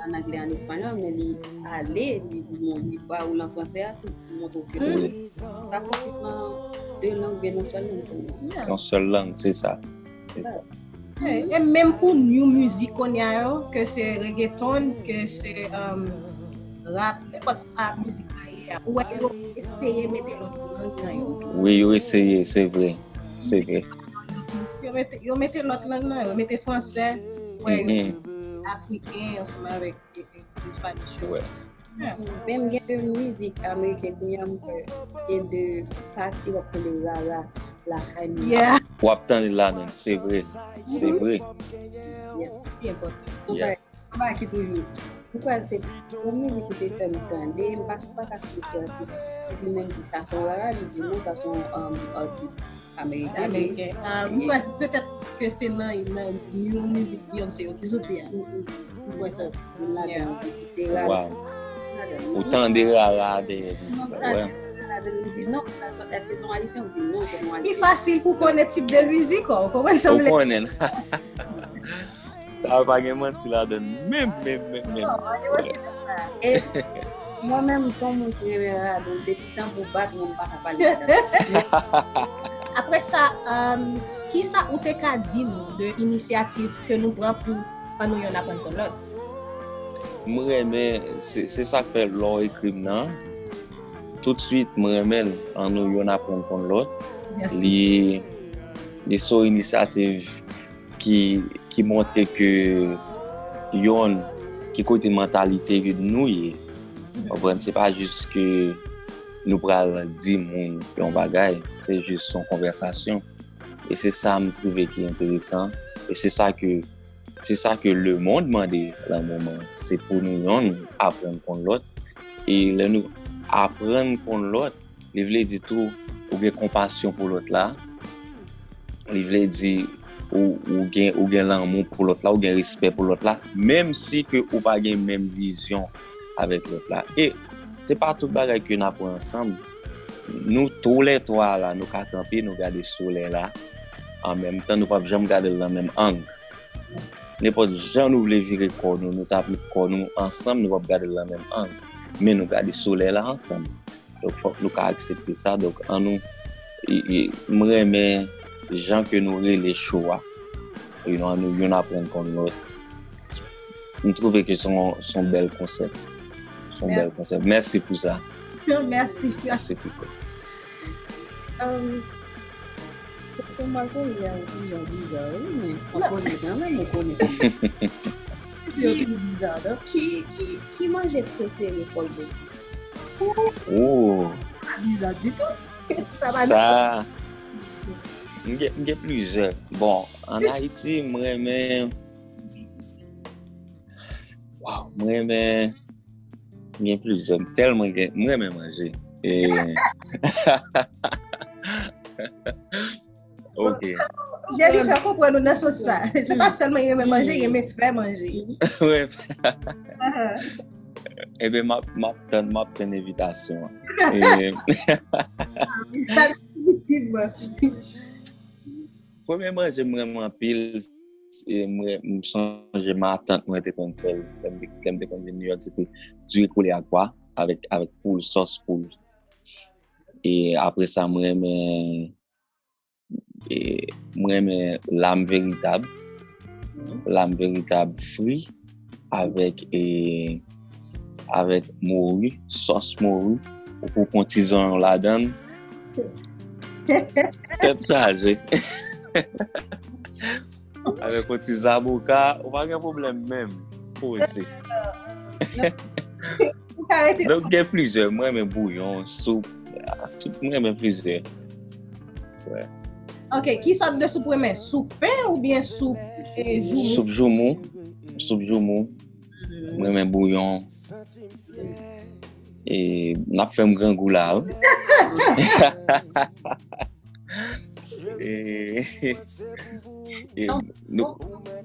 An anglè, an espanyòl, men li ale, li, li, li ba ou l an fransè a tou. Li montre w ke Wi. pa fokis nan de lang, men nan sèl lang sèlman. Yon sèl lang, se sa. Se sa. E menm pou new music kounye a yo, ke se reggaeton, ke se um, rap, nenpòt sa mizik la ye a. Ou wè yo eseye mete lòt lang nan yo. Wi, yo eseye, se vre. Se vre. Yo mete, yo mete lòt lang nan yo, yo mete fransè, wè, Mhm. afriken ansanm avèk e, e, Spanish yo. Wè. Menm gen de mizik ameriken kounye a m kwè gen de pati w ap tande rara lakay nou. Yeah. W ap tande ladan, se vre. Se vre. Yeah, ki enpòtan. Se Yeah. yon bagay ki toujou. M kwè se yon mizik ki te fè m tande, m pa, m pa ka site atis. Epi menm di sa se yon rara, li di non, sa se yon um, atis ameriken. Ameriken. Ah, m kwè se petèt ke se nan nan new music Beyoncé yo ki soti a. M kwè sa vin ladan, se rara. Wow. Ou tande rara dèyè mizik la, wè. Ladan, li di non, sa se, èske se yon ayisyen? Ou di non, se yon Li ayisyen. Fasil pou konnen tip de mizik, ou konprann sa Ou m vle. Konnen. Sa pa gen manti ladan menm, menm, menm, menm. E mwen menm, m se yon moun ki renmen rara, donk depi tanbou bat, mwen m pa ka pale ladan. Apre sa, um, kisa ou te ka di nou de inisyativ ke nou pran pou an nou yonn aprann konn lòt? M renmen, se se sa k fè lè w ekri m nan, toutswit m renmen l, an nou yonn aprann konn lòt. Mèsi. Li, li se yon inisyativ ki, ki montre ke yonn, ki kote mantalite nou ye. Konprann, se pa jis ke nou pral di moun yon bagay, se jis yon konvèsasyon. E se sa m twouve ki enteresan. E se sa ke se sa ke lemonn mande lan moman. Se pou nou yonn aprann konn lòt. E lè nou aprann konn lòt, li vle di tou ou gen konpasyon pou lòt la. Li vle di ou, ou gen, ou gen lanmou pou lòt la, ou gen respè pou lòt la, menm si ke ou pa gen menm vizyon avèk lòt la. E se pa tout bagay ke n ap wè ansanm. Nou toulètwa la, nou ka kanpe, nou gade solèy la. An menm tan, nou p ap janm gade l nan menm ang. Nenpòt jan nou vle vire kò nou, nou ta met kò nou ansanm, nou p ap gade l nan menm ang. Men nou gade solèy la ansanm. Donk, fòk nou ka aksepte sa. Donk, an nou, e, e, m renmen jan ke nou rele show a. You know, an nou yonn aprann konn lòt. M twouve ke se yon, se yon bèl konsèp. Se yon bèl konsèp. Mèsi pou sa. Mèsi. Mèsi pou sa. Um, se mwen konnen a yon jan biza, wi, men ou konnen kanmenm, ou konnen kanmenm. Ki biza, donk. Ki, ki, ki manje prefere Paul Bocuse? Oh, Pa biza ditou. Sa pa sa, m gen, m gen plizyè. Bon, an Ayiti, m renmen, waw, m renmen, m gen plizyè. M tèlman gen, m renmen manje. E, ok. Jennifer konprann nou nan sans sa. Se pa sèlman renmen manje, renmen fè manje. Wi. Ebyen, m ap, m ap tann, m ap tann envitasyon an. E, Definitivman. Premye manje m renmen anpil, e, m, re- m sonje matant mwen te konn fè l, lè m te, lè m te konn vin New York, se te diri koule ak pwa avèk, avèk poul, sòs poul. E apre sa, m renmen, e, m renmen lam veritab. Lam veritab fri avèk, e, avèk mori, sòs mori. Ou pou pran ti zonyon ladan l. Tèt chaje. Avèk yon ti zaboka, ou pa gen pwoblèm menm. Poze. Ou ka rete Donk, gen plizyè. Mwen renmen bouyon, soup, tout, mwen renmen plizyè. Ok, ki sòt de soup ou renmen? Soup pen oubyen soup e joumou? Soup joumou. Soup joumou. M renmen bouyon. E n ap fè m grangou la, wi. E, e, nou,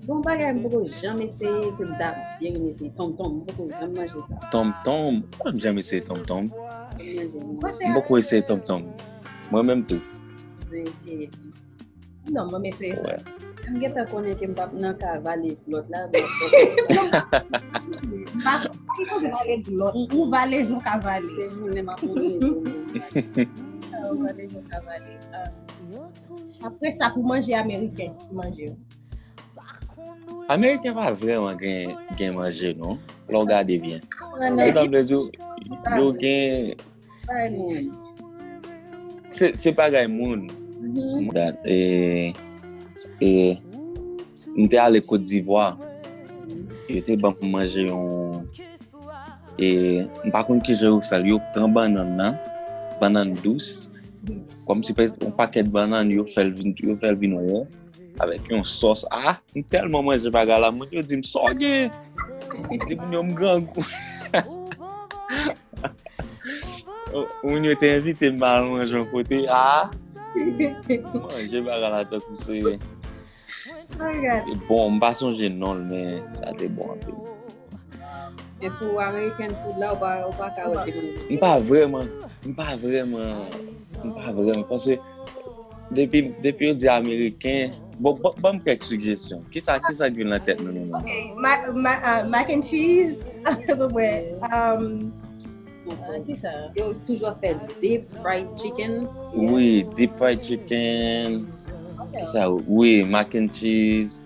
Bon, bagay m poko janm eseye ke m ta byen renmen se tonmtonm. M poko janm manje sa. Tonmtonm, mwen m janm eseye tonmtonm. M manje. M poko eseye tonmtonm. Mwen menm tou. Mwen eseye. Non, mwen m eseye sa. Wè. M gentan konnen ke m p ap nan ka vale glòt la. M pa pa gen koze vale glòt. Ou vale jan w ka vale. Se jounen m ap mouri. Ou vale jan w ka vale. Ah. Apre sa, pou manje ameriken, ki manje yo? Ameriken pa vrèman gen, gen manje, non. Lè w gade byen. Sa vle di, yo gen, se, se bagay moun. Dat, e, e, m te ale Kot Divwa. Yo te ban m manje yon, e, m pa konn kijan yo fè l. Yo pran bannann nan, bannann dous, kòmsi pe- yon pakèt bannann, yo fè l vin, yo fè l vin won avèk yon sòs. Ah, m tèlman manje bagay la, moun yo di m sa w gen. M di moun yo m grangou. Moun yo te envite m al manje yon kote. Ah, manje bagay la tankou se. E bon, m pa sonje non l, men sa te bon anpil. E pou American food la, ou pa, ou pa ka wè. M pa vrèman, m pa vrèman, m pa vrèman, paske depi, depi yo di ameriken, bon, ban, ban m kèk sigjesyon. Kisa, kisa k vin nan tèt nou, nou menm? Ok, ma, ma, ah, mac and cheese, apeprè. Um, Ah, kisa? Yo toujou ap fè deep fried chicken. Wi, deep fried chicken. Sa, wi, mac and cheese.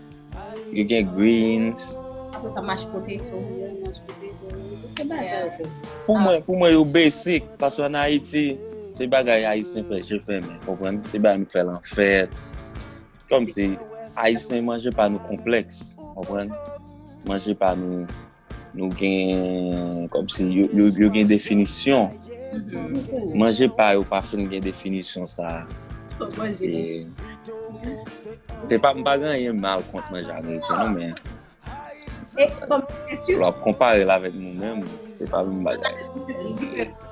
Yo gen greens. Apre sa, mashed potato. Se bagay sa yo fè. Pou mwen, pou mwen, yo basic. Paske an Ayiti, se bagay ayisyen fè je fèmen. Konprann? Se bagay nou fè lan fèt. Kòmsi, ayisyen manje pa nou konplèks. Konprann? Manje pa nou, nou gen, kòmsi, yo, yo, yo gen definisyon. Manje pa yo pa fin gen definisyon sa. E, se pa, m pa gen anyen mal kont manje ameriken, non, men E, bon, se si. Lè w ap konpare l avèk nou menm, se pa menm bagay.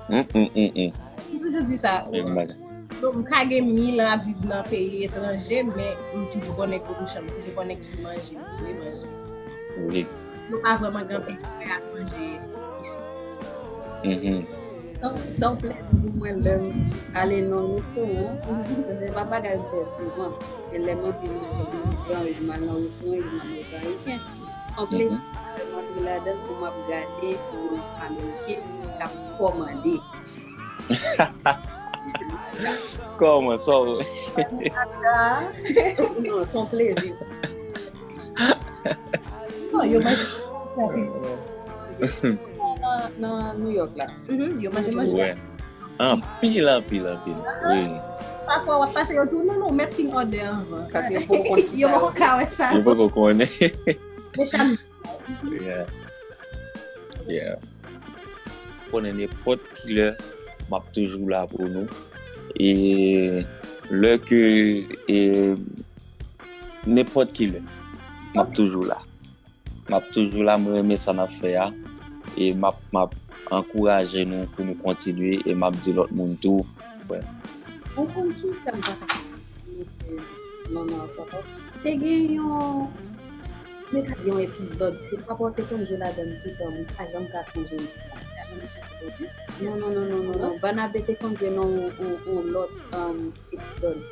Hum, hum, hum, hum. M toujou di sa. Menm bagay. Bon, m ka gen mil an ap viv nan peyi etranje, men m toujou konnen kote m, m toujou konnen ki manje m vle manje. Wi. Nou pa vrèman gen anpil bagay ap manje isi. Mhm. Sa w plèzi pou mwen lè m ale nan yon restoran, se pa bagay m fè souvan. E lè m anvi manje, m anvi m al nan restoran, e m al manje ayisyen. An plezi, lè m antre ladan l, pou m ap gade yon ameriken k ap kòmande. Kòman sa w- Non, se yon plezi. Non, yo manje. Nan, nan New York la. Mhm, yo manje manje. Wè. Anpil, anpil, anpil. Wi. Pafwa w ap pase, yo di w non, non, w mèt fin òdè anvan. Paske yo poko konn ki Yo sa yo poko ka wè sa. Yo poko konnen. Deja Yeah. Yeah. Konnen nenpòt ki lè, m ap toujou la pou nou. E lè ke, e, nenpòt ki lè, m ap toujou la. M ap toujou la, mwen renmen sa n ap fè a. E m ap, m ap ankouraje nou pou nou kontinye. E m ap di lòt moun tou. Ou konn ki sa m pa ka fè? Non, non, papa. Te gen yon, te ka gen yon epizòd, ke papa te konn jwe ladan l toutan, mwen pa janm ka sonje l. Non, non, non, non, non, non. Barnabe te konn jwe nan yon, yon, yon lòt, um, epizòd.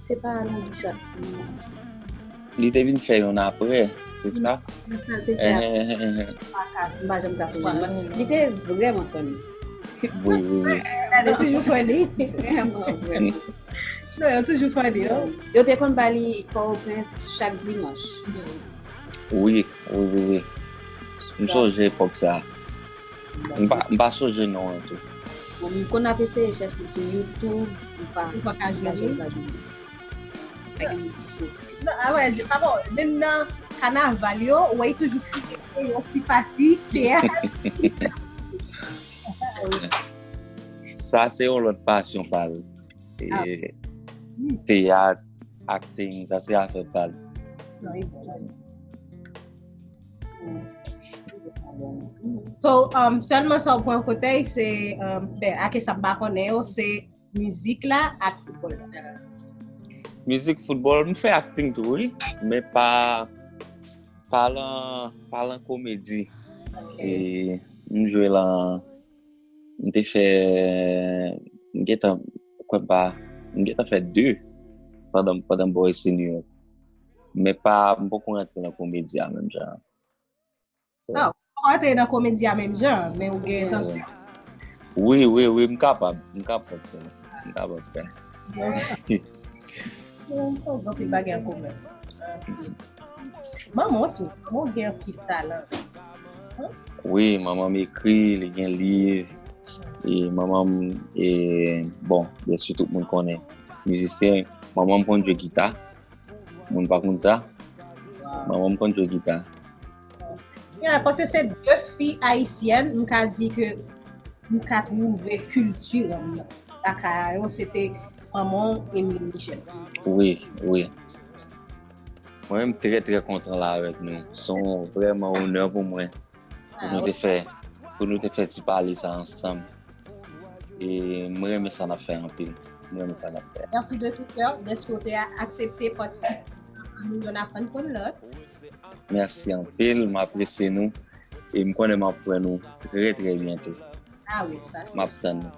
Se pa nan Bichat, non. Li te vin fè youn apre, se sa? Sa l te fè a, m pa ka, m pa janm ka sonje l. Li te vrèman funny. Wi, wi, wi. Gade toujou funny. Vrèman, vrèman. Non, yo toujou funny, non? Yo te konn ba li Pòtoprens chak dimanch. Wi, wi, wi, wi. M sonje epòk sa. M pa, m pa sonje non an tou. Bon, m konn ap eseye chèche sou YouTube, m pa, Ou pa ka m pa jwenn li? Janm ka jwenn li. Pa gen moun ki poste. Non, a wè, di, pa bon, menm nan kanaval yo, ou wè, toujou kite yon ti pati teyat. Sa se yon lòt pasyon pa l. E, Teyat, acting, sa se afè pa l. So, um, sèlman sa w pran kotèy se um, ben, ake sa m pa konnen yo, se mizik la ak foutbòl la. Mizik, foutbòl, m fè acting tou, wi. Men pa, pa lan, pa lan komedi. E m jwe lan, m te fè, m gentan, kwè m pa, m gentan fè de pandan, pandan m pa resi New York. Men pa, m poko rantre nan komedi a menm jan. Ah, ou pa te nan komedi a menm jan, men ou gen entansyon. Wi, wi, wi, m kapab, m kapab fè. M kapab fè. Bon, bon, anpil bagay an komen. Manman w tou, manman w gen anpil talan. Wi, manman m ekri, li gen liv. E manman m, e, bon, byen si tout moun konnen. Mizisyen, manman m konn jwe gita. Moun pa konn sa. Manman m konn jwe gita. Yeah, paske se de fi ayisyèn, m ka di ke m ka twouve kilti m nan. Lakay yo, se te manman w, Emile Michel. Wi, wi. Mwen menm trè, trè kontan la avèk nou. Se yon vrèman onè pou mwen. Pou nou te fè, pou nou te fè ti pale sa ansanm. E mwen renmen sa n ap fè anpil. Mwen renmen sa n ap fè. Merci de tout cœur deske w te aksepte patisipe ak nou, yonn aprann konn lòt. Mèsi anpil, m apresye nou. E m konnen m ap wè nou trè, trè byento. Ah wi, sa se. M ap tann nou.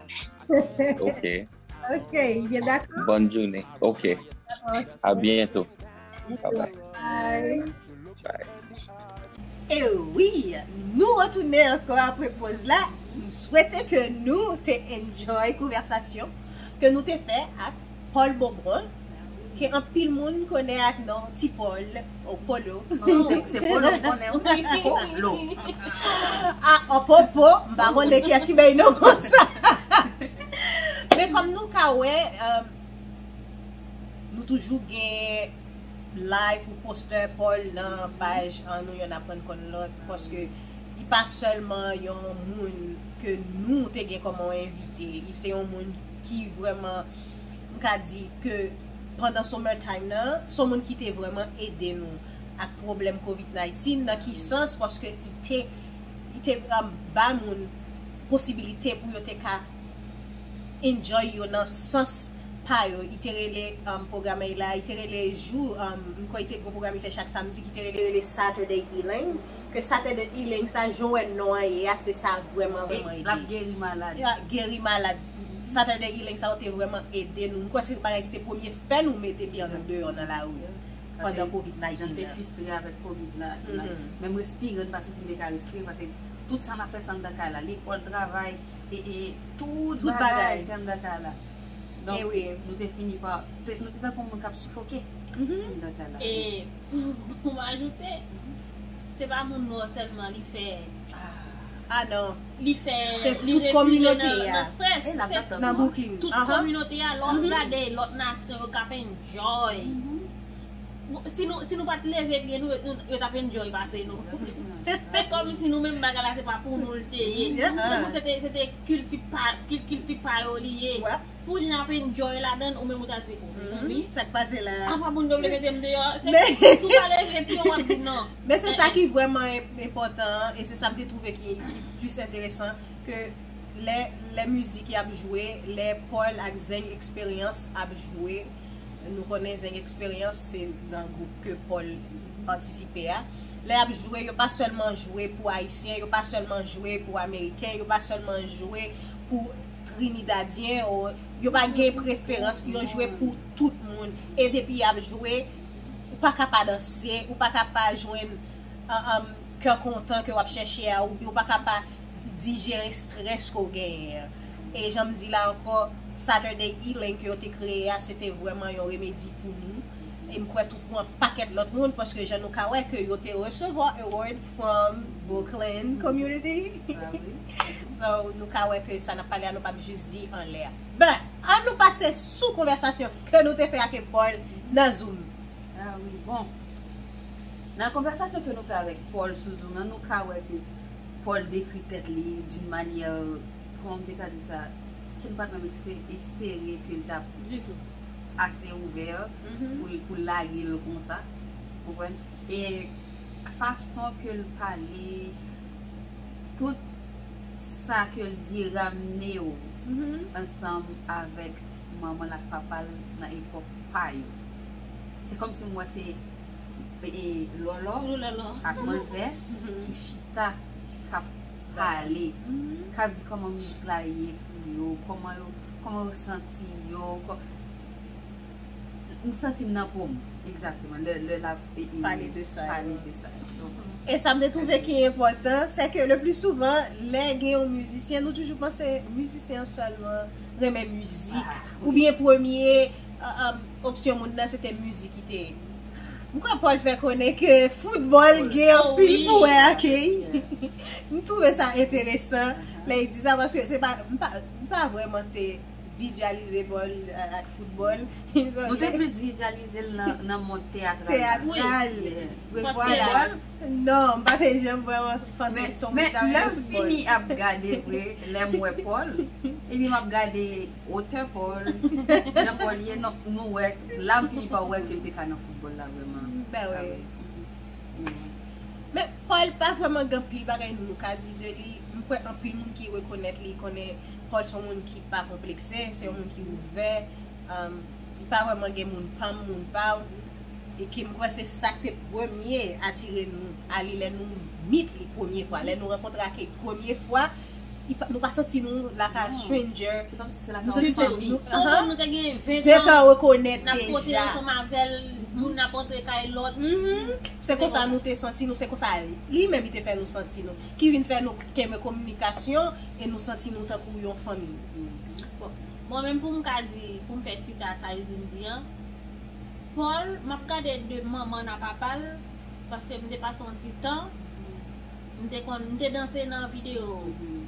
Ok. Ok, byen dakò. Bonne journée. Ok. A byento. Bye bye. Bye. Bye. E wi, nou retounen ankò apre poz la. M swete ke nou te enjoy konvèsasyon ke nou te fè ak Paul Beaubrun, ke anpil moun konnen ak non Ti Paul, ou Polo. Se se Polo m konnen wi. Polo. Ah, an popo, m pa konnen kiyès ki bay non sa. Men kòm nou ka wè, euh, nou toujou gen live ou postè Paul nan paj an nou, yonn aprann konn lòt, paske li pa sèlman yon moun ke nou te gen kòman envite, li se yon moun ki vrèman, m ka di ke pandan summer time nan, se yon moun ki te vrèman ede nou ak pwoblèm covid nineteen. Nan ki sans? Paske li te, li te um, ba moun posibilite pou yo te ka enjoy yo nan sans pa yo. Li te rele um, pwogram la, li te rele jou, um, m kwè li te gon pwogram li fè chak samdi ki te rele, rele Saturday Healing. Ke Saturday Healing sa, jan w wè non an ye a, se sa vrèman, vrèman ede. L ap geri malad. Ya, geri malad. Saturday Healing sa yo te vrèman ede nou. M kwè se bagay ki te premye fè nou mete pye an nou deyò nan lari pandan covid nineteen. Jan te fristre avèk covid la. Menm respire, n pa santi n te ka respire, paske tout sa n ap fè se anndan kay la. Lekòl, travay, e, e, tout bagay se anndan kay la. Donk, nou te fini pa, nou te tankou moun k ap sifoke anndan kay la. E pou m ajoute, se pa moun nwa sèlman li fè. Ah non. Li fè, se li tout kominote nan, a nan strès. Nan Brooklyn. Tout kominote a, lè w gade lòt nasyon, yo k ap enjoy. Si nou, si nou pa t leve pye nou, yo, yo t ap enjoy pase nou. Se kòm si nou menm bagay la se pa pou nou l te ye. Tankou se te, se te kilti pa, kilti pa yo li ye. Pou jan ap enjoy ladan, ou menm ou ta di, oh, mezanmi. Sa k pase la? Apa moun yo vle mete m deyò? Se tou pale epi yo w ap di non. Men se sa ki vrèman enpòtan, e se sa m te twouve ki, ki plis enteresan, ke lè, lè mizik y ap jwe, lè Paul ak Zeng Experience ap jwe, nou konnen Zeng Experience se nan gwoup ke Paul patisipe a. Lè y ap jwe, yo pa sèlman jwe pou Ayisyen, yo pa sèlman jwe pou Ameriken, yo pa sèlman jwe pou Trinidadyen, o, yo pa gen preferans, yo jwe pou tout moun. E depi y ap jwe, ou pa ka pa danse, ou pa ka pa jwenn kè kontan ke w ap chèche a, oubyen ou pa ka pa dijere strès ke w genyen an. E jan m di la ankò, Saturday Healing ke yo te kreye a, se te vrèman yon remedi pou nou. E m kwè tou pou yon pakèt lòt moun, paske jan nou ka wè ke yo te resevwa award from Brooklyn community. So, nou ka wè ke sa n ap pale a, nou p ap jis di anlè a. But, an nou pase sou konvèsasyon ke nou te fè ak Paul nan Zoom. Ah wi, bon. Nan konvèsasyon ke nou fè avèk Paul sou Zoom nan, nou ka wè ke Paul dekri tèt li d'une manière, kòman m te ka di sa, ke n pa t menm ekspe- espere ke l t ap. Ditou. ase ouvè pou, pou lage l konsa. Konprann? E fason ke l pale, tout sa ke l di ramne w ansanm avèk manman l ak papa l nan epòk pa yo. Se kòmsi m wè se e, Lòlò ak manzè ki chita k ap pale, k ap di kòman mizik la ye pou yo, kòman yo, kòman yo santi yo. M santi m nan po m, egzakteman, lè, lè l ap pale de sa. Pale de sa. E sa m te twouve ki enpòtan, se ke le pli souvan, lè gen yon mizisyen, nou toujou panse mizisyen an sèlman renmen mizik, oubyen premye opsyon moun nan se te mizik ki te ye. M kwè Paul fè konnen ke foutbòl gen anpil pou wè ak li. M twouve sa enteresan lè li di sa, paske se pa, m pa, m pa vrèman te vizyalize Paul ak foutbòl. Nou te plis vizyalize l nan, nan mond teyatral la. Teyatral. Vwala. Non, m pa te janm vrèman panse se yon moun ki ta renmen foutbòl. Men lè m fini ap gade vre, lè m wè Paul, epi m ap gade otè Paul, jan Paul ye, nou wè, la m fini pa wè ke l te ka nan foutbòl la vrèman. Ben wi. Men Paul pa vrèman gen anpil bagay nou ka di de li. M kwè anpil moun ki rekonèt li konnen Paul se yon moun ki pa konplekse, se yon moun ki ouvè. Li pa vrèman gen moun pa m, moun pa w. E ke m kwè se sa k te premye atire nou a li lè nou meet li premye fwa. Lè nou rankontre ak li premye fwa, nou pa santi nou like a stranger. Nou santi se nou. Se yon moun nou te gen ventan, ventan rekonèt deja. N ap fwote ansanm avè l, youn ap antre kay lòt. Se konsa nou te santi nou, se konsa li menm li te fè nou santi nou. Ki vin fè nou kenbe kominikasyon e nou santi nou tankou yon fanmi. Bon, mwen menm pou m ka di, pou m fè swit a sa Izin di an, Paul, m ap gade de manman n a papa l, paske m te pase yon ti tan, m te konn, m te danse nan videyo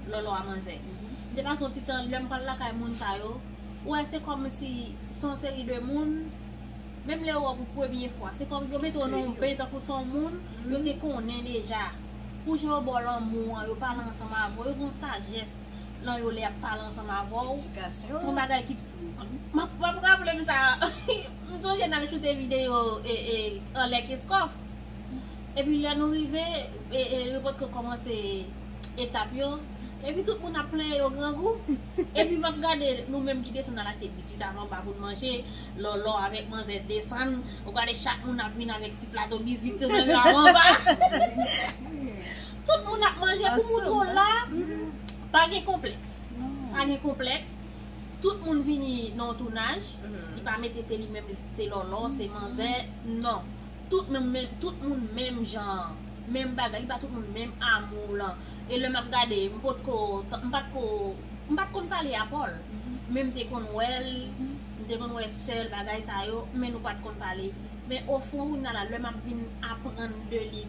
Lòlò a manzè. M te pase yon ti tan, lè m pral lakay moun sa yo, ou wè se kòmsi se yon seri de moun, menm lè yo wè w pou premye fwa, se kòm yo mete w nan yon ben tankou se yon moun yo te konnen deja. Pou jan yo ba w lanmou an, yo pale ansanm avè w, yo gen yon sajès nan yo lè y ap pale ansanm avè w. Se yon bagay ki. M ap, m ap raple m sa. M sonje n al choute videyo e, e, anlè Kenskòf. Epi lè nou rive, e, e, yo potko kòmanse etap yo. Epi tout moun ap plenyen yo grangou. Epi m ap gade nou menm ki desann al achte biswit ava anba pou n manje. Lòlò avèk manzè desann. Ou gade chak moun ap vin avèk ti plato biswit yo menm yo ava anba. Tout moun ap manje pou mouton la. Pa gen konplèks. Pa gen konplèks. Tout moun vini nan yon tounaj. Li pa mete se li menm, se Lòlò, se manzè. Non. Tout menm, menm, tout moun menm jan. Menm bagay. Li ba tout moun menm amou lan. E lè m ap gade, m potko, m pa t ko, m pa t konn pale a Paul. Men m te konn wè l, m te konn wè sè l, bagay sa yo, men nou pa t konn pale. Men ofon, kounye a la, lè m ap vin aprann de li,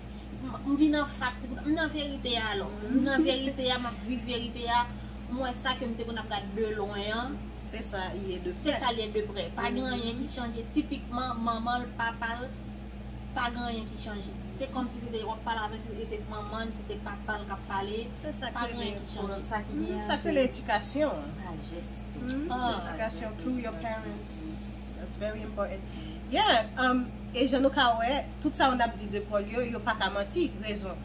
m vin anfas li, m nan verite a alò. M nan verite a, m ap viv verite a. M wè sa ke m te konn ap gade de lwen an. Se sa l ye de prè. Se sa l ye de prè. Pa gen anyen ki chanje. Tipikman, manman l, papa l, pa gen anyen ki chanje. Se kòmsi se te, w ap pale avè l, se te manman l, se te papa l k ap pale. Se sa k rele, sa ki gen an, sa k rele edikasyon. Sajès tou. Edikasyon through your parents. That's very important. Yeah, um, e jan nou ka wè, tout sa yo n ap di de Paul yo, yo pa ka manti, rezon.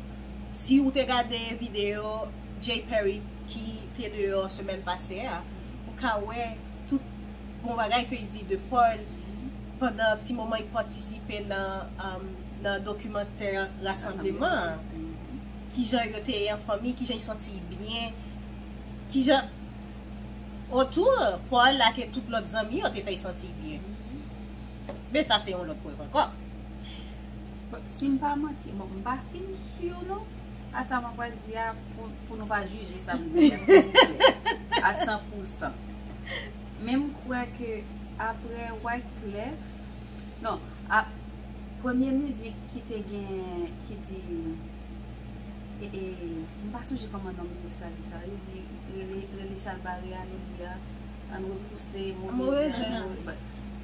Si ou te gade videyo Jay Perry ki te deyò semèn pase a, ou ka wè tout bon bagay ke l di de Paul pandan ti moman l patisipe nan, um, nan dokimantè rasanbleman an. Kijan yo te ye an fanmi, kijan l santi l byen, kijan otou Paul ak tout lòt zanmi yo te fè l santi l byen. Men sa se yon lòt pwen ankò. Bon, si m pa manti, bon, m pa fin si non, a sa mwen pral di a pou, pou nou pa jije sa m di a, silvouplè, a san pou san. Men m kwè ke apre Wyclef, non, a, premye mizik ki te gen, ki di, e, e, m pa sonje kòman non mizik sa di sa, li di, rele, rele chalbari, alelouya, ann repouse move zen.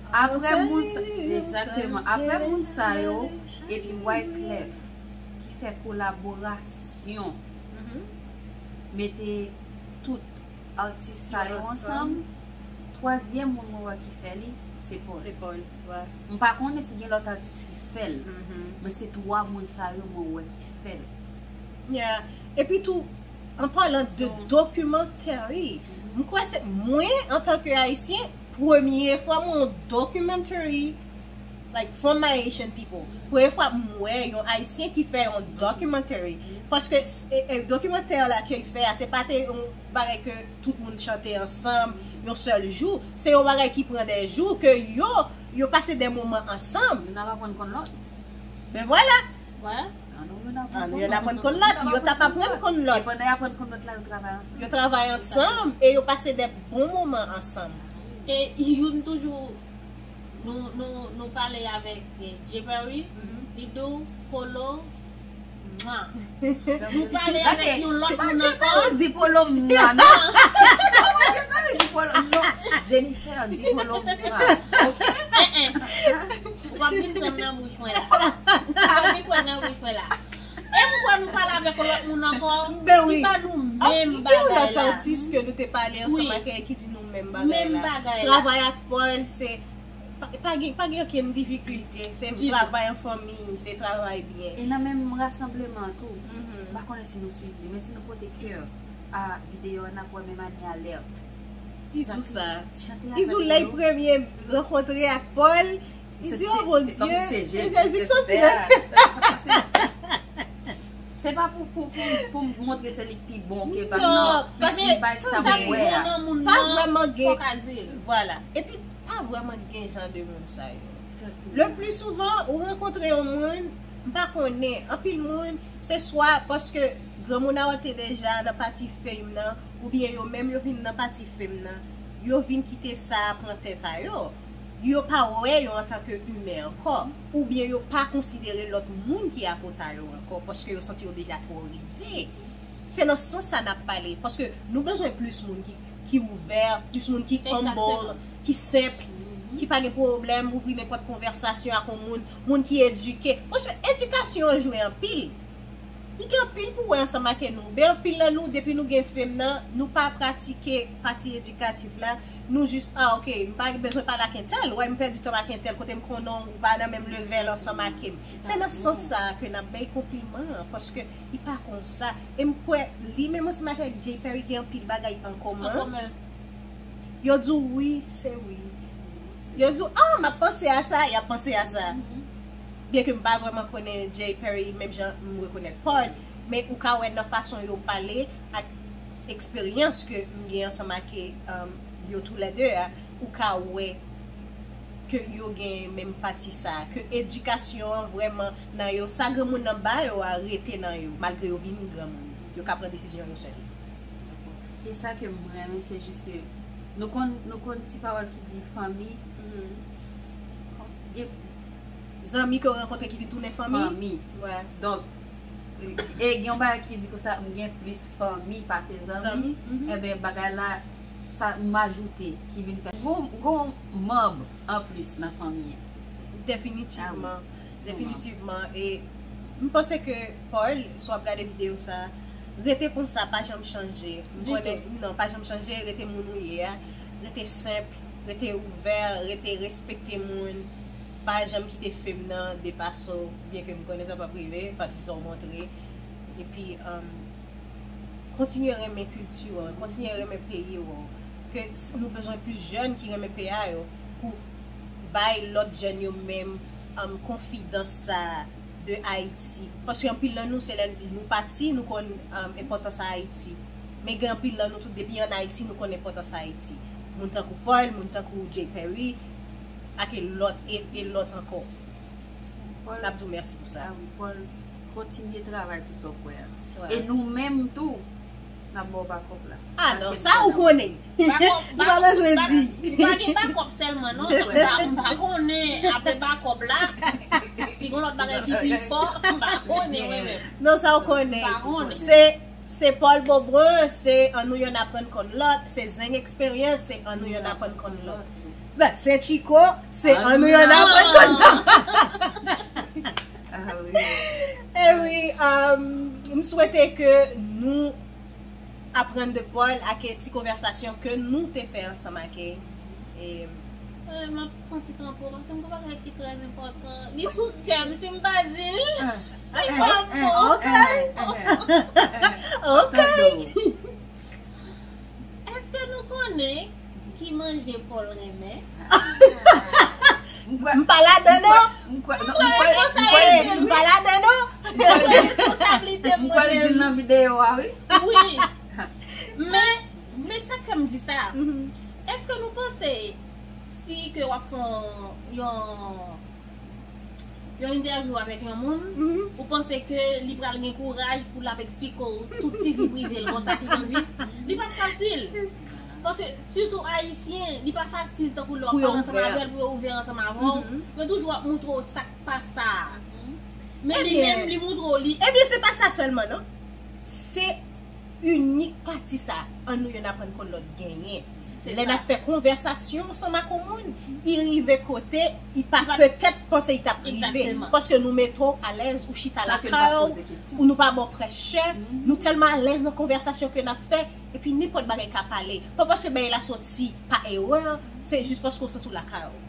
Apre moun sa, egzakteman, apre moun sa yo, epi Wyclef ki fè kolaborasyon, mete tout atis sa yo ansanm. Twazyèm moun mwen wè ki fè li, Se Paul. Se Paul, wè. M pa konnen si gen lòt atis ki fè l, Mhm. men se twa moun sa yo mwen wè ki fè l. Yeah. Epi tou, an palan de So- documentary, m kwè se mwen, antanke Ayisyen, premye fwa m wè yon documentary, like, from my Haitian people. Premye fwa m wè yon Ayisyen ki fè yon documentary. Paske s- e, e, dokimantè la ke l fè a, se pa te yon bagay ke tout moun chante ansanm yon sèl jou. Se yon bagay ki pran de jou, ke yo, yo pase de moman ansanm. Youn ap aprann konn lòt. Ben vwala. Wè. An nou youn An nou youn aprann konn lòt, yo t ap aprann konn E lòt. Pandan y aprann konn lòt la, yo travay ansanm. Yo travay ansanm e yo pase de bon moman ansanm. E youn toujou, nou, nou, nou pale avèk eh, Jay Perry, li di w Polo, mwa. Nou pale avèk yon lòt moun ankò. Di Polo mwa, non. Jay Perry di Polo, non. Jennifer di Polo mwa. Ok? Eh, eh. W ap vin pran nan bouch mwen la. W ap vin pran nan bouch mwen la. E m kwè nou pale avèk yon lòt moun ankò. Ben wi. Li ba nou menm Gen yon bagay lòt la. Atis ke nou te pale ansanm Wi. Ak ki di nou menm bagay Menm la. Bagay la. Travay ak Paul, se pa, pa gen, pa gen okenn difikilte. Se Ditou. Travay an fanmi, se travay byen. E nan menm rasanbleman an tou, Mhm. m pa konnen si nou swiv li, men si nou pote kè a videyo a, n ap wè menm ane alèt. Li di w sa. Chante Li di w lè l premye rankontre ak Paul, li di, oh mon Dye, se Jezi soti nan. Se pa pou, pou, pou, pou m montre se li k pi bon ke pa Non, non. paske Men bay sa Sa m ki wè bon a. Nan moun Pa nan, vrèman gen- fòk a di l. Vwala. Epi pa vrèman gen jan de moun sa yo. Le pli souvan, ou rankontre yon moun, m pa konnen, anpil moun, se swa paske granmoun a yo te deja nan pati fame nan, oubyen yo menm yo vin nan pati fame nan, yo vin kite sa pran tèt a yo. Yo pa wè yo antanke imen ankò, oubyen yo pa konsidere lòt moun ki akote a yo ankò, paske yo santi yo deja twò rive. Se nan sans sa n ap pale, paske nou bezwen plis moun ki, ki ouvè, plis moun ki humble, ki senp, ki pa gen pwoblèm, ouvri nenpòt konvèsasyon ak yon moun, moun ki edike. Paske edikasyon an jwe anpil. Li gen anpil pou wè ansanm ak nou. Ben anpil nan nou, depi nou gen fame nan, nou pa pratike pati edikatif la, nou jis, ah, ok, m pa bezwen pale ak entèl, wè, m pèdi tan ak entèl, kote m konnen ou pa nan menm level ansanm ak m. Se nan sans sa ke n ap bay konpliman an, paske li pa konsa. E m kwè, li menm ansanm ak Jay Perry gen anpil bagay an komen. Yo di w wi, se wi. Yo di w, ah, m ap panse a sa, y ap panse a sa. Byen ke m pa vrèman konnen Jay Perry menm jan m rekonèt Paul, men ou ka wè nan fason yo pale ak eksperyans ke m gen ansanm ak um, yo toulède a, ou ka wè ke yo gen menm pati sa, ke edikasyon an vrèman nan yo, sa granmoun nan ba yo a rete nan yo, malgre yo vin granmoun. Yo ka pran desizyon yo sèl. E sa ke m renmen, se jis ke nou konn, nou konn ti pawòl ki di fanmi. Gen Zanmi ke w rankontre ki vin tounen fanmi. Fanmi. Wè. Donk, e gen yon bagay ki di konsa, m gen plis fanmi pase zanmi. Zanmi, mhm. Ebyen, bagay la, sa m ajoute ki vin fè. Gon, gon manm anplis nan fanmi an. Definitivman. Definitivman. E m panse ke Paul, si w ap gade videyo sa, rete konsa, pa janm chanje. M konnen, non, pa janm chanje, rete moun ou ye a. Rete senp, rete ouvè, rete respekte moun. Pa janm kite fame nan depase w, byen ke m konnen sa p ap rive, paske se sa w montre. Epi, um, kontinye renmen kilti w, kontinye renmen peyi w. Ke s- nou bezwen plis jèn ki renmen peyi a yo pou bay lòt jèn yo menm um, konfidans sa de Ayiti. Paske anpil nan nou, se lè nou pati, nou konn um, enpòtans a Ayiti. Men gen anpil nan nou tou, depi ann Ayiti, nou konn enpòtans Ayiti. Moun tankou Paul, moun tankou Jay Perry, ak e lòt, e, e lòt ankò. Paul, N ap di w mèsi pou sa. Ah wi, Paul, kontinye travay pou sa w kwè a. Wè. E nou menm tou, n ap ba w bakòp la. Ah non, Paske sa ou konnen. Bakòp, Ou pa bezwen di. Ou pa gen bakòp sèlman, non. M pa, m pa konnen apre bakòp la. Si gen lòt bagay ki pi fò, m pa konnen, mwen menm. Non, sa ou konnen. M pa konnen. Se, se Paul Beaubrun, se annou yonn aprann konn lòt, se Zeng Experience, se annou yonn aprann konn lòt. Ben, se Chico, se annou yonn aprann konn lòt. Ah wi. E wi, um, m swete ke nou aprann de Paul ak ti konvèsasyon ke nou te fè ansanm ak e, e Eh, m ap pran ti kanpo, paske m gen bagay ki trè enpòtan. Li sou kè m, si m pa di l, li p ap bon. Ok. Ok. Èske nou konnen ki manje Paul renmen? M pa ladan non. M kwè, m kwè, m kwè, m pa ladan non. M kwè l di l nan videyo a, wi. Wi. Men, men sa k fè m di sa, èske nou panse si ke w ap fè yon, yon yon entèvyou avèk yon moun, ou panse ke li pral gen kouraj pou l ap eksplike w tout ti vi prive l konsa ki jan l viv? Li pa fasil. Paske, sitou ayisyen, li pa fasil tankou lè w ap pale ansanm avè l pou yo ouvè ansanm avè w. Yo toujou ap moutre w sa k pa sa a. Men li menm, li moutre w li. Ebyen, se pa sa sèlman, non. Se inik pati sa, ann nou youn aprann konn lòt genyen. Lè n ap fè konvèsasyon ansanm ak yon moun, li rive kote li pa petèt panse li t ap rive. Paske nou mete w alèz, ou chita lakay w, ou nou pa ba w prèsyè, nou tèlman alèz nan konvèsasyon ke n ap fè, epi nenpòt bagay ka pale. Pa paske bagay la soti pa erè, se jis paske w santi w lakay w.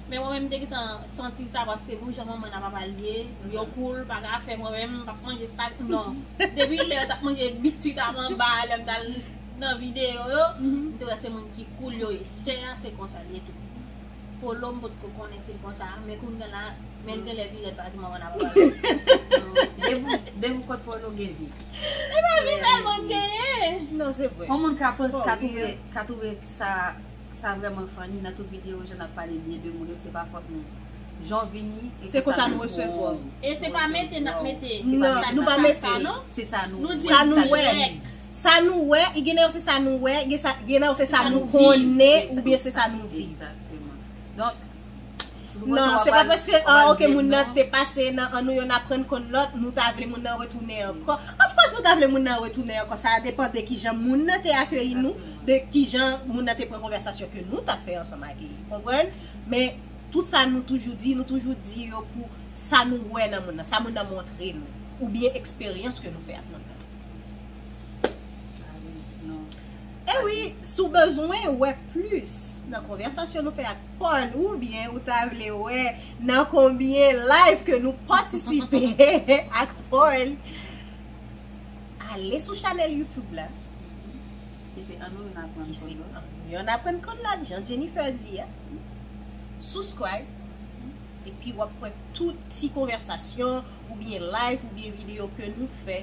Men mwen menm, m te gentan santi sa, paske pou jan manman n a papa l ye, yo cool, pa ka fè mwen menm, m p ap manje sa, non. Depi lè yo t ap manje biswit a manba, lè m t al nan videyo yo, m te wè se moun ki cool yo ye. Sè a, se konsa l ye tou. Polo, m potko konnen si l konsa, men kounye a la, men l genlè pi rèd pase manman n a papa l. Depi, depi kot Polo gen vi. E pa vi sèlman genyen. Non, se vre. Yon moun ka pans-, ka twouve, ka twouve sa sa vrèman funny, nan tout videyo, jan n ap pale byen de moun yo, se pa fòt nou. Jan w vini, e se konsa nou resevwa w. E se pa mete n ap mete. Non, nou pa mete. Se sa nou wè. Sa nou wè, e gen nan yo se sa nou wè, gen sa, gen nan yo se sa nou konnen, oubyen se sa nou viv. Egzakteman. Donk, non, se pa paske, ah, ok, moun nan te pase nan ann nou youn aprann konn lòt, nou ta vle moun nan retounen ankò. Of course, nou ta vle moun nan retounen ankò. Sa depann de kijan moun nan te akeyi nou, de kijan moun nan te pran konvèsasyon ke nou t ap fè ansanm ak li. Konprann? Men, tout sa nou toujou di, nou toujou di yo pou sa nou wè nan moun nan, sa moun nan montre nou, oubyen eksperyans ke nou fè ak moun nan. E wi, si w bezwen wè plis nan konvèsasyon nou fè ak Paul, oubyen ou ta vle wè nan konbyen live ke nou patisipe ak Paul, ale sou chanèl YouTube la. Ki se Ann nou youn aprann konn lòt. Ann nou youn aprann konn lòt, jan Jennifer di a. Subscribe. Epi w ap wè tout ti konvèsasyon, oubyen live, oubyen videyo ke nou fè.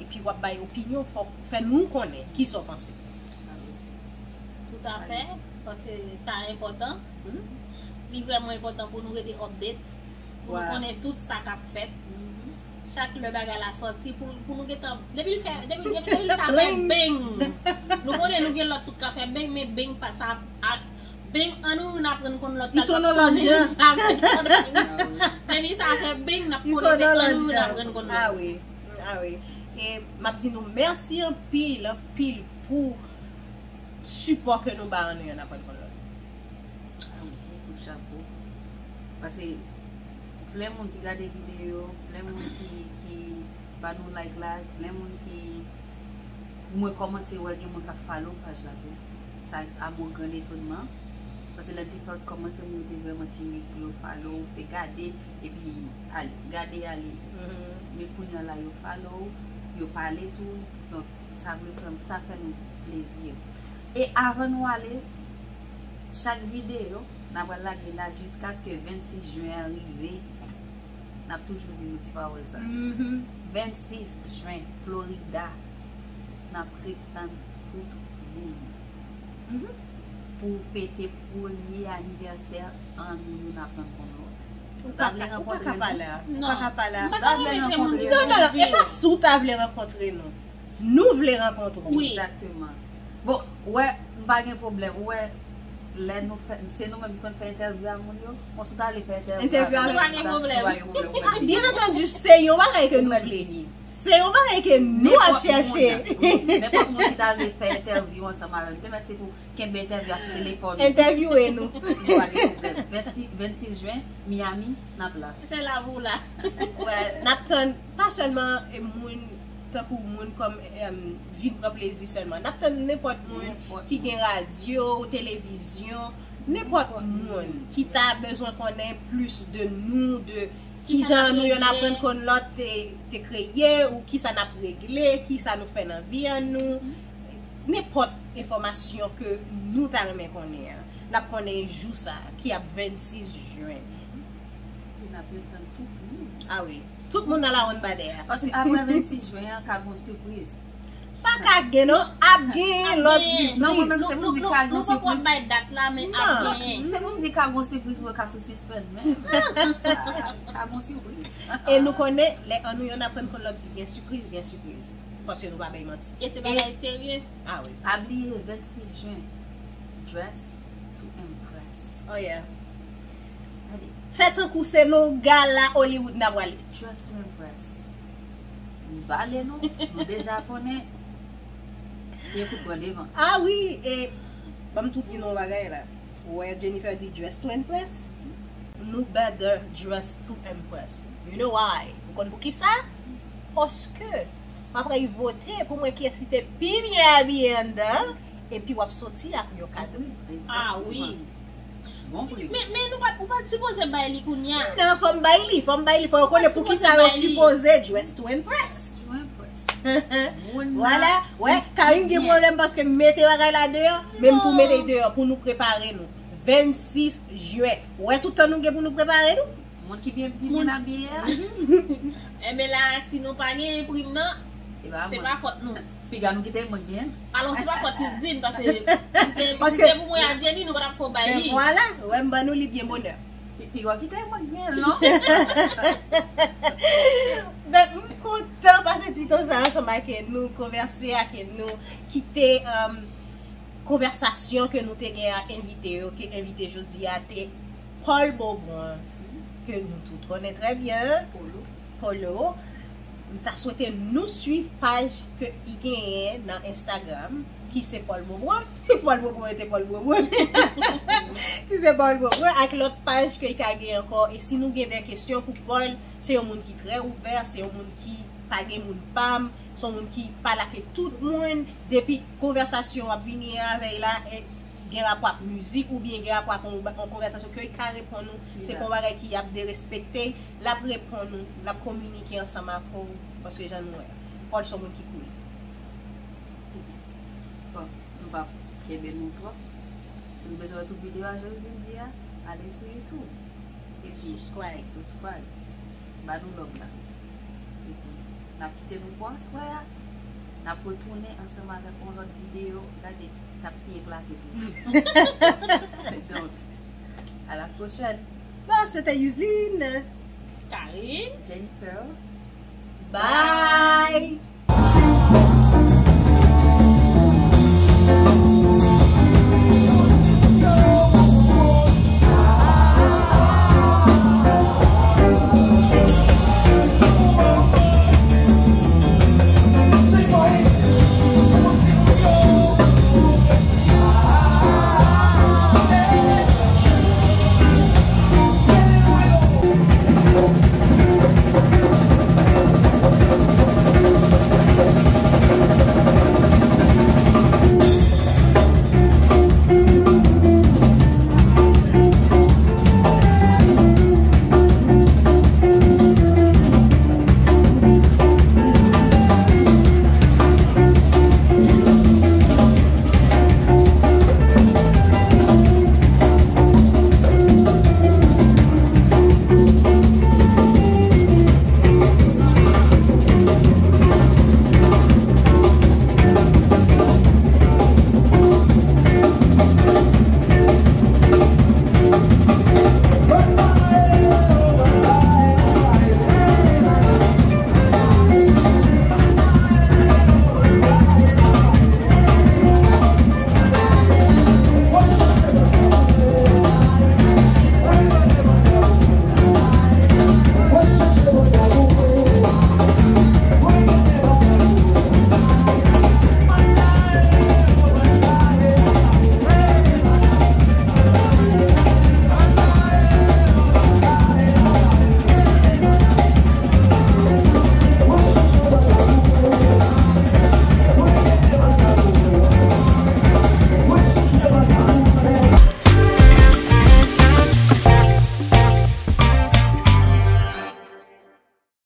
Epi w ap bay opinyon, fò w fè nou konnen kisa w panse. Toutafè, paske sa enpòtan. Li vrèman enpòtan pou nou rete update, pou nou konnen tout sa k ap fèt. Chak lè bagay la sòti, pou, pou nou gentan, depi l fè, depi, depi, depi l sa fè beng. Nou konnen nou gen lòt tout ka fè beng, men beng pa sa ap, beng, ann nou youn aprann konn lòt la. Depi sa fè beng, n ap konnen, men ann nou youn aprann konn lòt. Ah wi, ah wi. E m ap di nou mèsi anpil, anpil pou sipò ke nou ba ann nou youn aprann konn lòt. Ah wi, kout chapo. Paske plen moun ki gade videyo, plen moun ki, ki ba nou like la, plen moun ki, mwen kòmanse wè gen moun k ap follow paj la tou. Sa a mon grand étonnement. Paske lè m te fè kòmanse, moun yo te vrèman timid pou yo follow, se gade, epi ale, gade, ale. Men kounye a la, yo follow, yo pale tou. Donk, sa vle fè, sa fè nou plezi. E avan nou ale, chak videyo, n a pral lage la jiskaske vennsis jen an rive. N ap toujou di nou ti pawòl sa. Vennsis jen, Florida, n ap ret tann tout moun pou fete premye anivèsè ann nou youn aprann konn lòt. Si w ta vle rankontre nou, si w ta vle rankontre nou, non, non, non, e pa si w ta vle rankontre nou. Nou vle rankontre w. Wi. Egzakteman. Bon, ou wè, m pa gen pwoblèm. Ou wè, lè nou fè, se nou menm ki konn fè entèvyou a moun yo. Bon, si w ta vle fè entèvyou avèk nou, pa gen pwoblèm. Byen antandi, se yon bagay ke nou vle. Se yon bagay ke nou ap chèche. Nenpòt moun ki ta vle fè entèvyou ansanm avè m, te mèt se pou kenbe entèvyou a sou telefòn ou. Entèvyouwe nou. Nou pa gen pwoblèm. Vennsis, vennsis jen, Miami, n ap la. Se la pou w la. Wè, n ap tann pa sèlman, e, moun tankou moun kòm, em, vin pran plezi sèlman. N ap tann nenpòt moun ki gen radyo, televizyon, Nenpòt moun ki ta bezwen konnen plis de nou, de kijan nou yonn aprann konn lòt te, te kreye, ou kisa n ap regle, kisa nou fè nan vi an nou. Nenpòt enfòmasyon ke nou ta renmen konnen an, n ap konnen jou sa, ki ap vennsis jen. E n ap ret tann tout moun. Ah wi. Tout moun nan lawon badè a. Paske apre vennsis jen an, ka gon sipriz. Pa ka gen non, ap gen lòt sipriz. Non, mwen menm se pou m di ka gon sipriz. Bay dat la, men ap gen. Se pou m di ka gon sipriz pou ka sou sispann, men ka gon sipriz. E nou konnen, lè an nou yonn aprann konn lòt di gen sipriz, gen sipriz. Paske nou pa bay manti. E se bagay serye. Ah wi. Pa bliye vennsis jen, dress to impress. Oh yeah. Gade. Fè tankou se nan gala Hollywood n ap prale. Dress to impress. M bale nou, nou deja konnen. Gen kout pran devan. Ah wi, e ban m tou di nou yon bagay la. Ou wè Jennifer di dress to impress. Nou better dress to impress. You know why? Ou konn pou ki sa? Paske m ap pral vote pou mwen kiyès ki te pi byen abiye anndan. Epi w ap soti ak yon kado. Ah wi. Bon pri. Men, men nou pa, ou pa t sipoze bay li kounye a. Non, fò m bay li, fò m bay li. Fò yo konnen pou ki sa yo sipoze dress to impress. To impress. Vwala, wè, Karine gen pwoblèm paske m mete bagay la deyò, men m tou mete deyò pou nou prepare nou. Vennsis jen. Wè tout tan nou gen pou nou prepare nou. Moun ki byen pi byen abiye a. Enben la, si nou pa gen prim nan, E ba se mwen. Pa fòt nou. Piga nou kite mwen gen. Alò, se pa fòt kouzin, paske Paske- se pou mwen a Jenny, nou pa t ap ko bay Men li. Vwala, wè m ban nou li byen bonè. Piga kite mwen gen, non? Ben, m kontan pase ti tan sa ansanm ak nou, konvèse ak nou, kite um, konvèsasyon ke nou te gen ak envite yo, ke envite jodi a te Paul Beaubrun, ke nou tout konnen trè byen. Polo. Polo. M ta swete nou swiv paj ke li genyen nan Instagram, ki se Paul Beaubrun. Paul Beaubrun rete Paul Beaubrun. Ki se Paul Beaubrun, ak lòt paj ke li ka genyen ankò. E si nou gen de kesyon pou Paul, se yon moun ki trè ouvè, se yon moun ki pa gen moun pa m, se yon moun ki pale ak tout moun. Depi konvèsasyon w ap vini avè l la, e gen rapò ak mizik oubyen gen rapò ak yon, yon konvèsasyon ke li ka reponn ou, se pa yon bagay ki ap derespekte, l ap reponn ou, l ap kominike ansanm ak ou, paske jan nou wè, Paul se yon moun ki cool. Bon, nou pa kenbe nou twòp. Si nou bezwen wè tout videyo a, jan Rosine di a, ale sou YouTube. Epi Subscribe. Subscribe. Ba nou love la. Epi n ap kite nou pou aswè a. N ap retounen ansanm avèk yon lòt videyo. Gade, k ap pi eklate pou nou. Donk, a la pwochèn. Bon, se te Yuzline. Karine. Jennifer. Bye.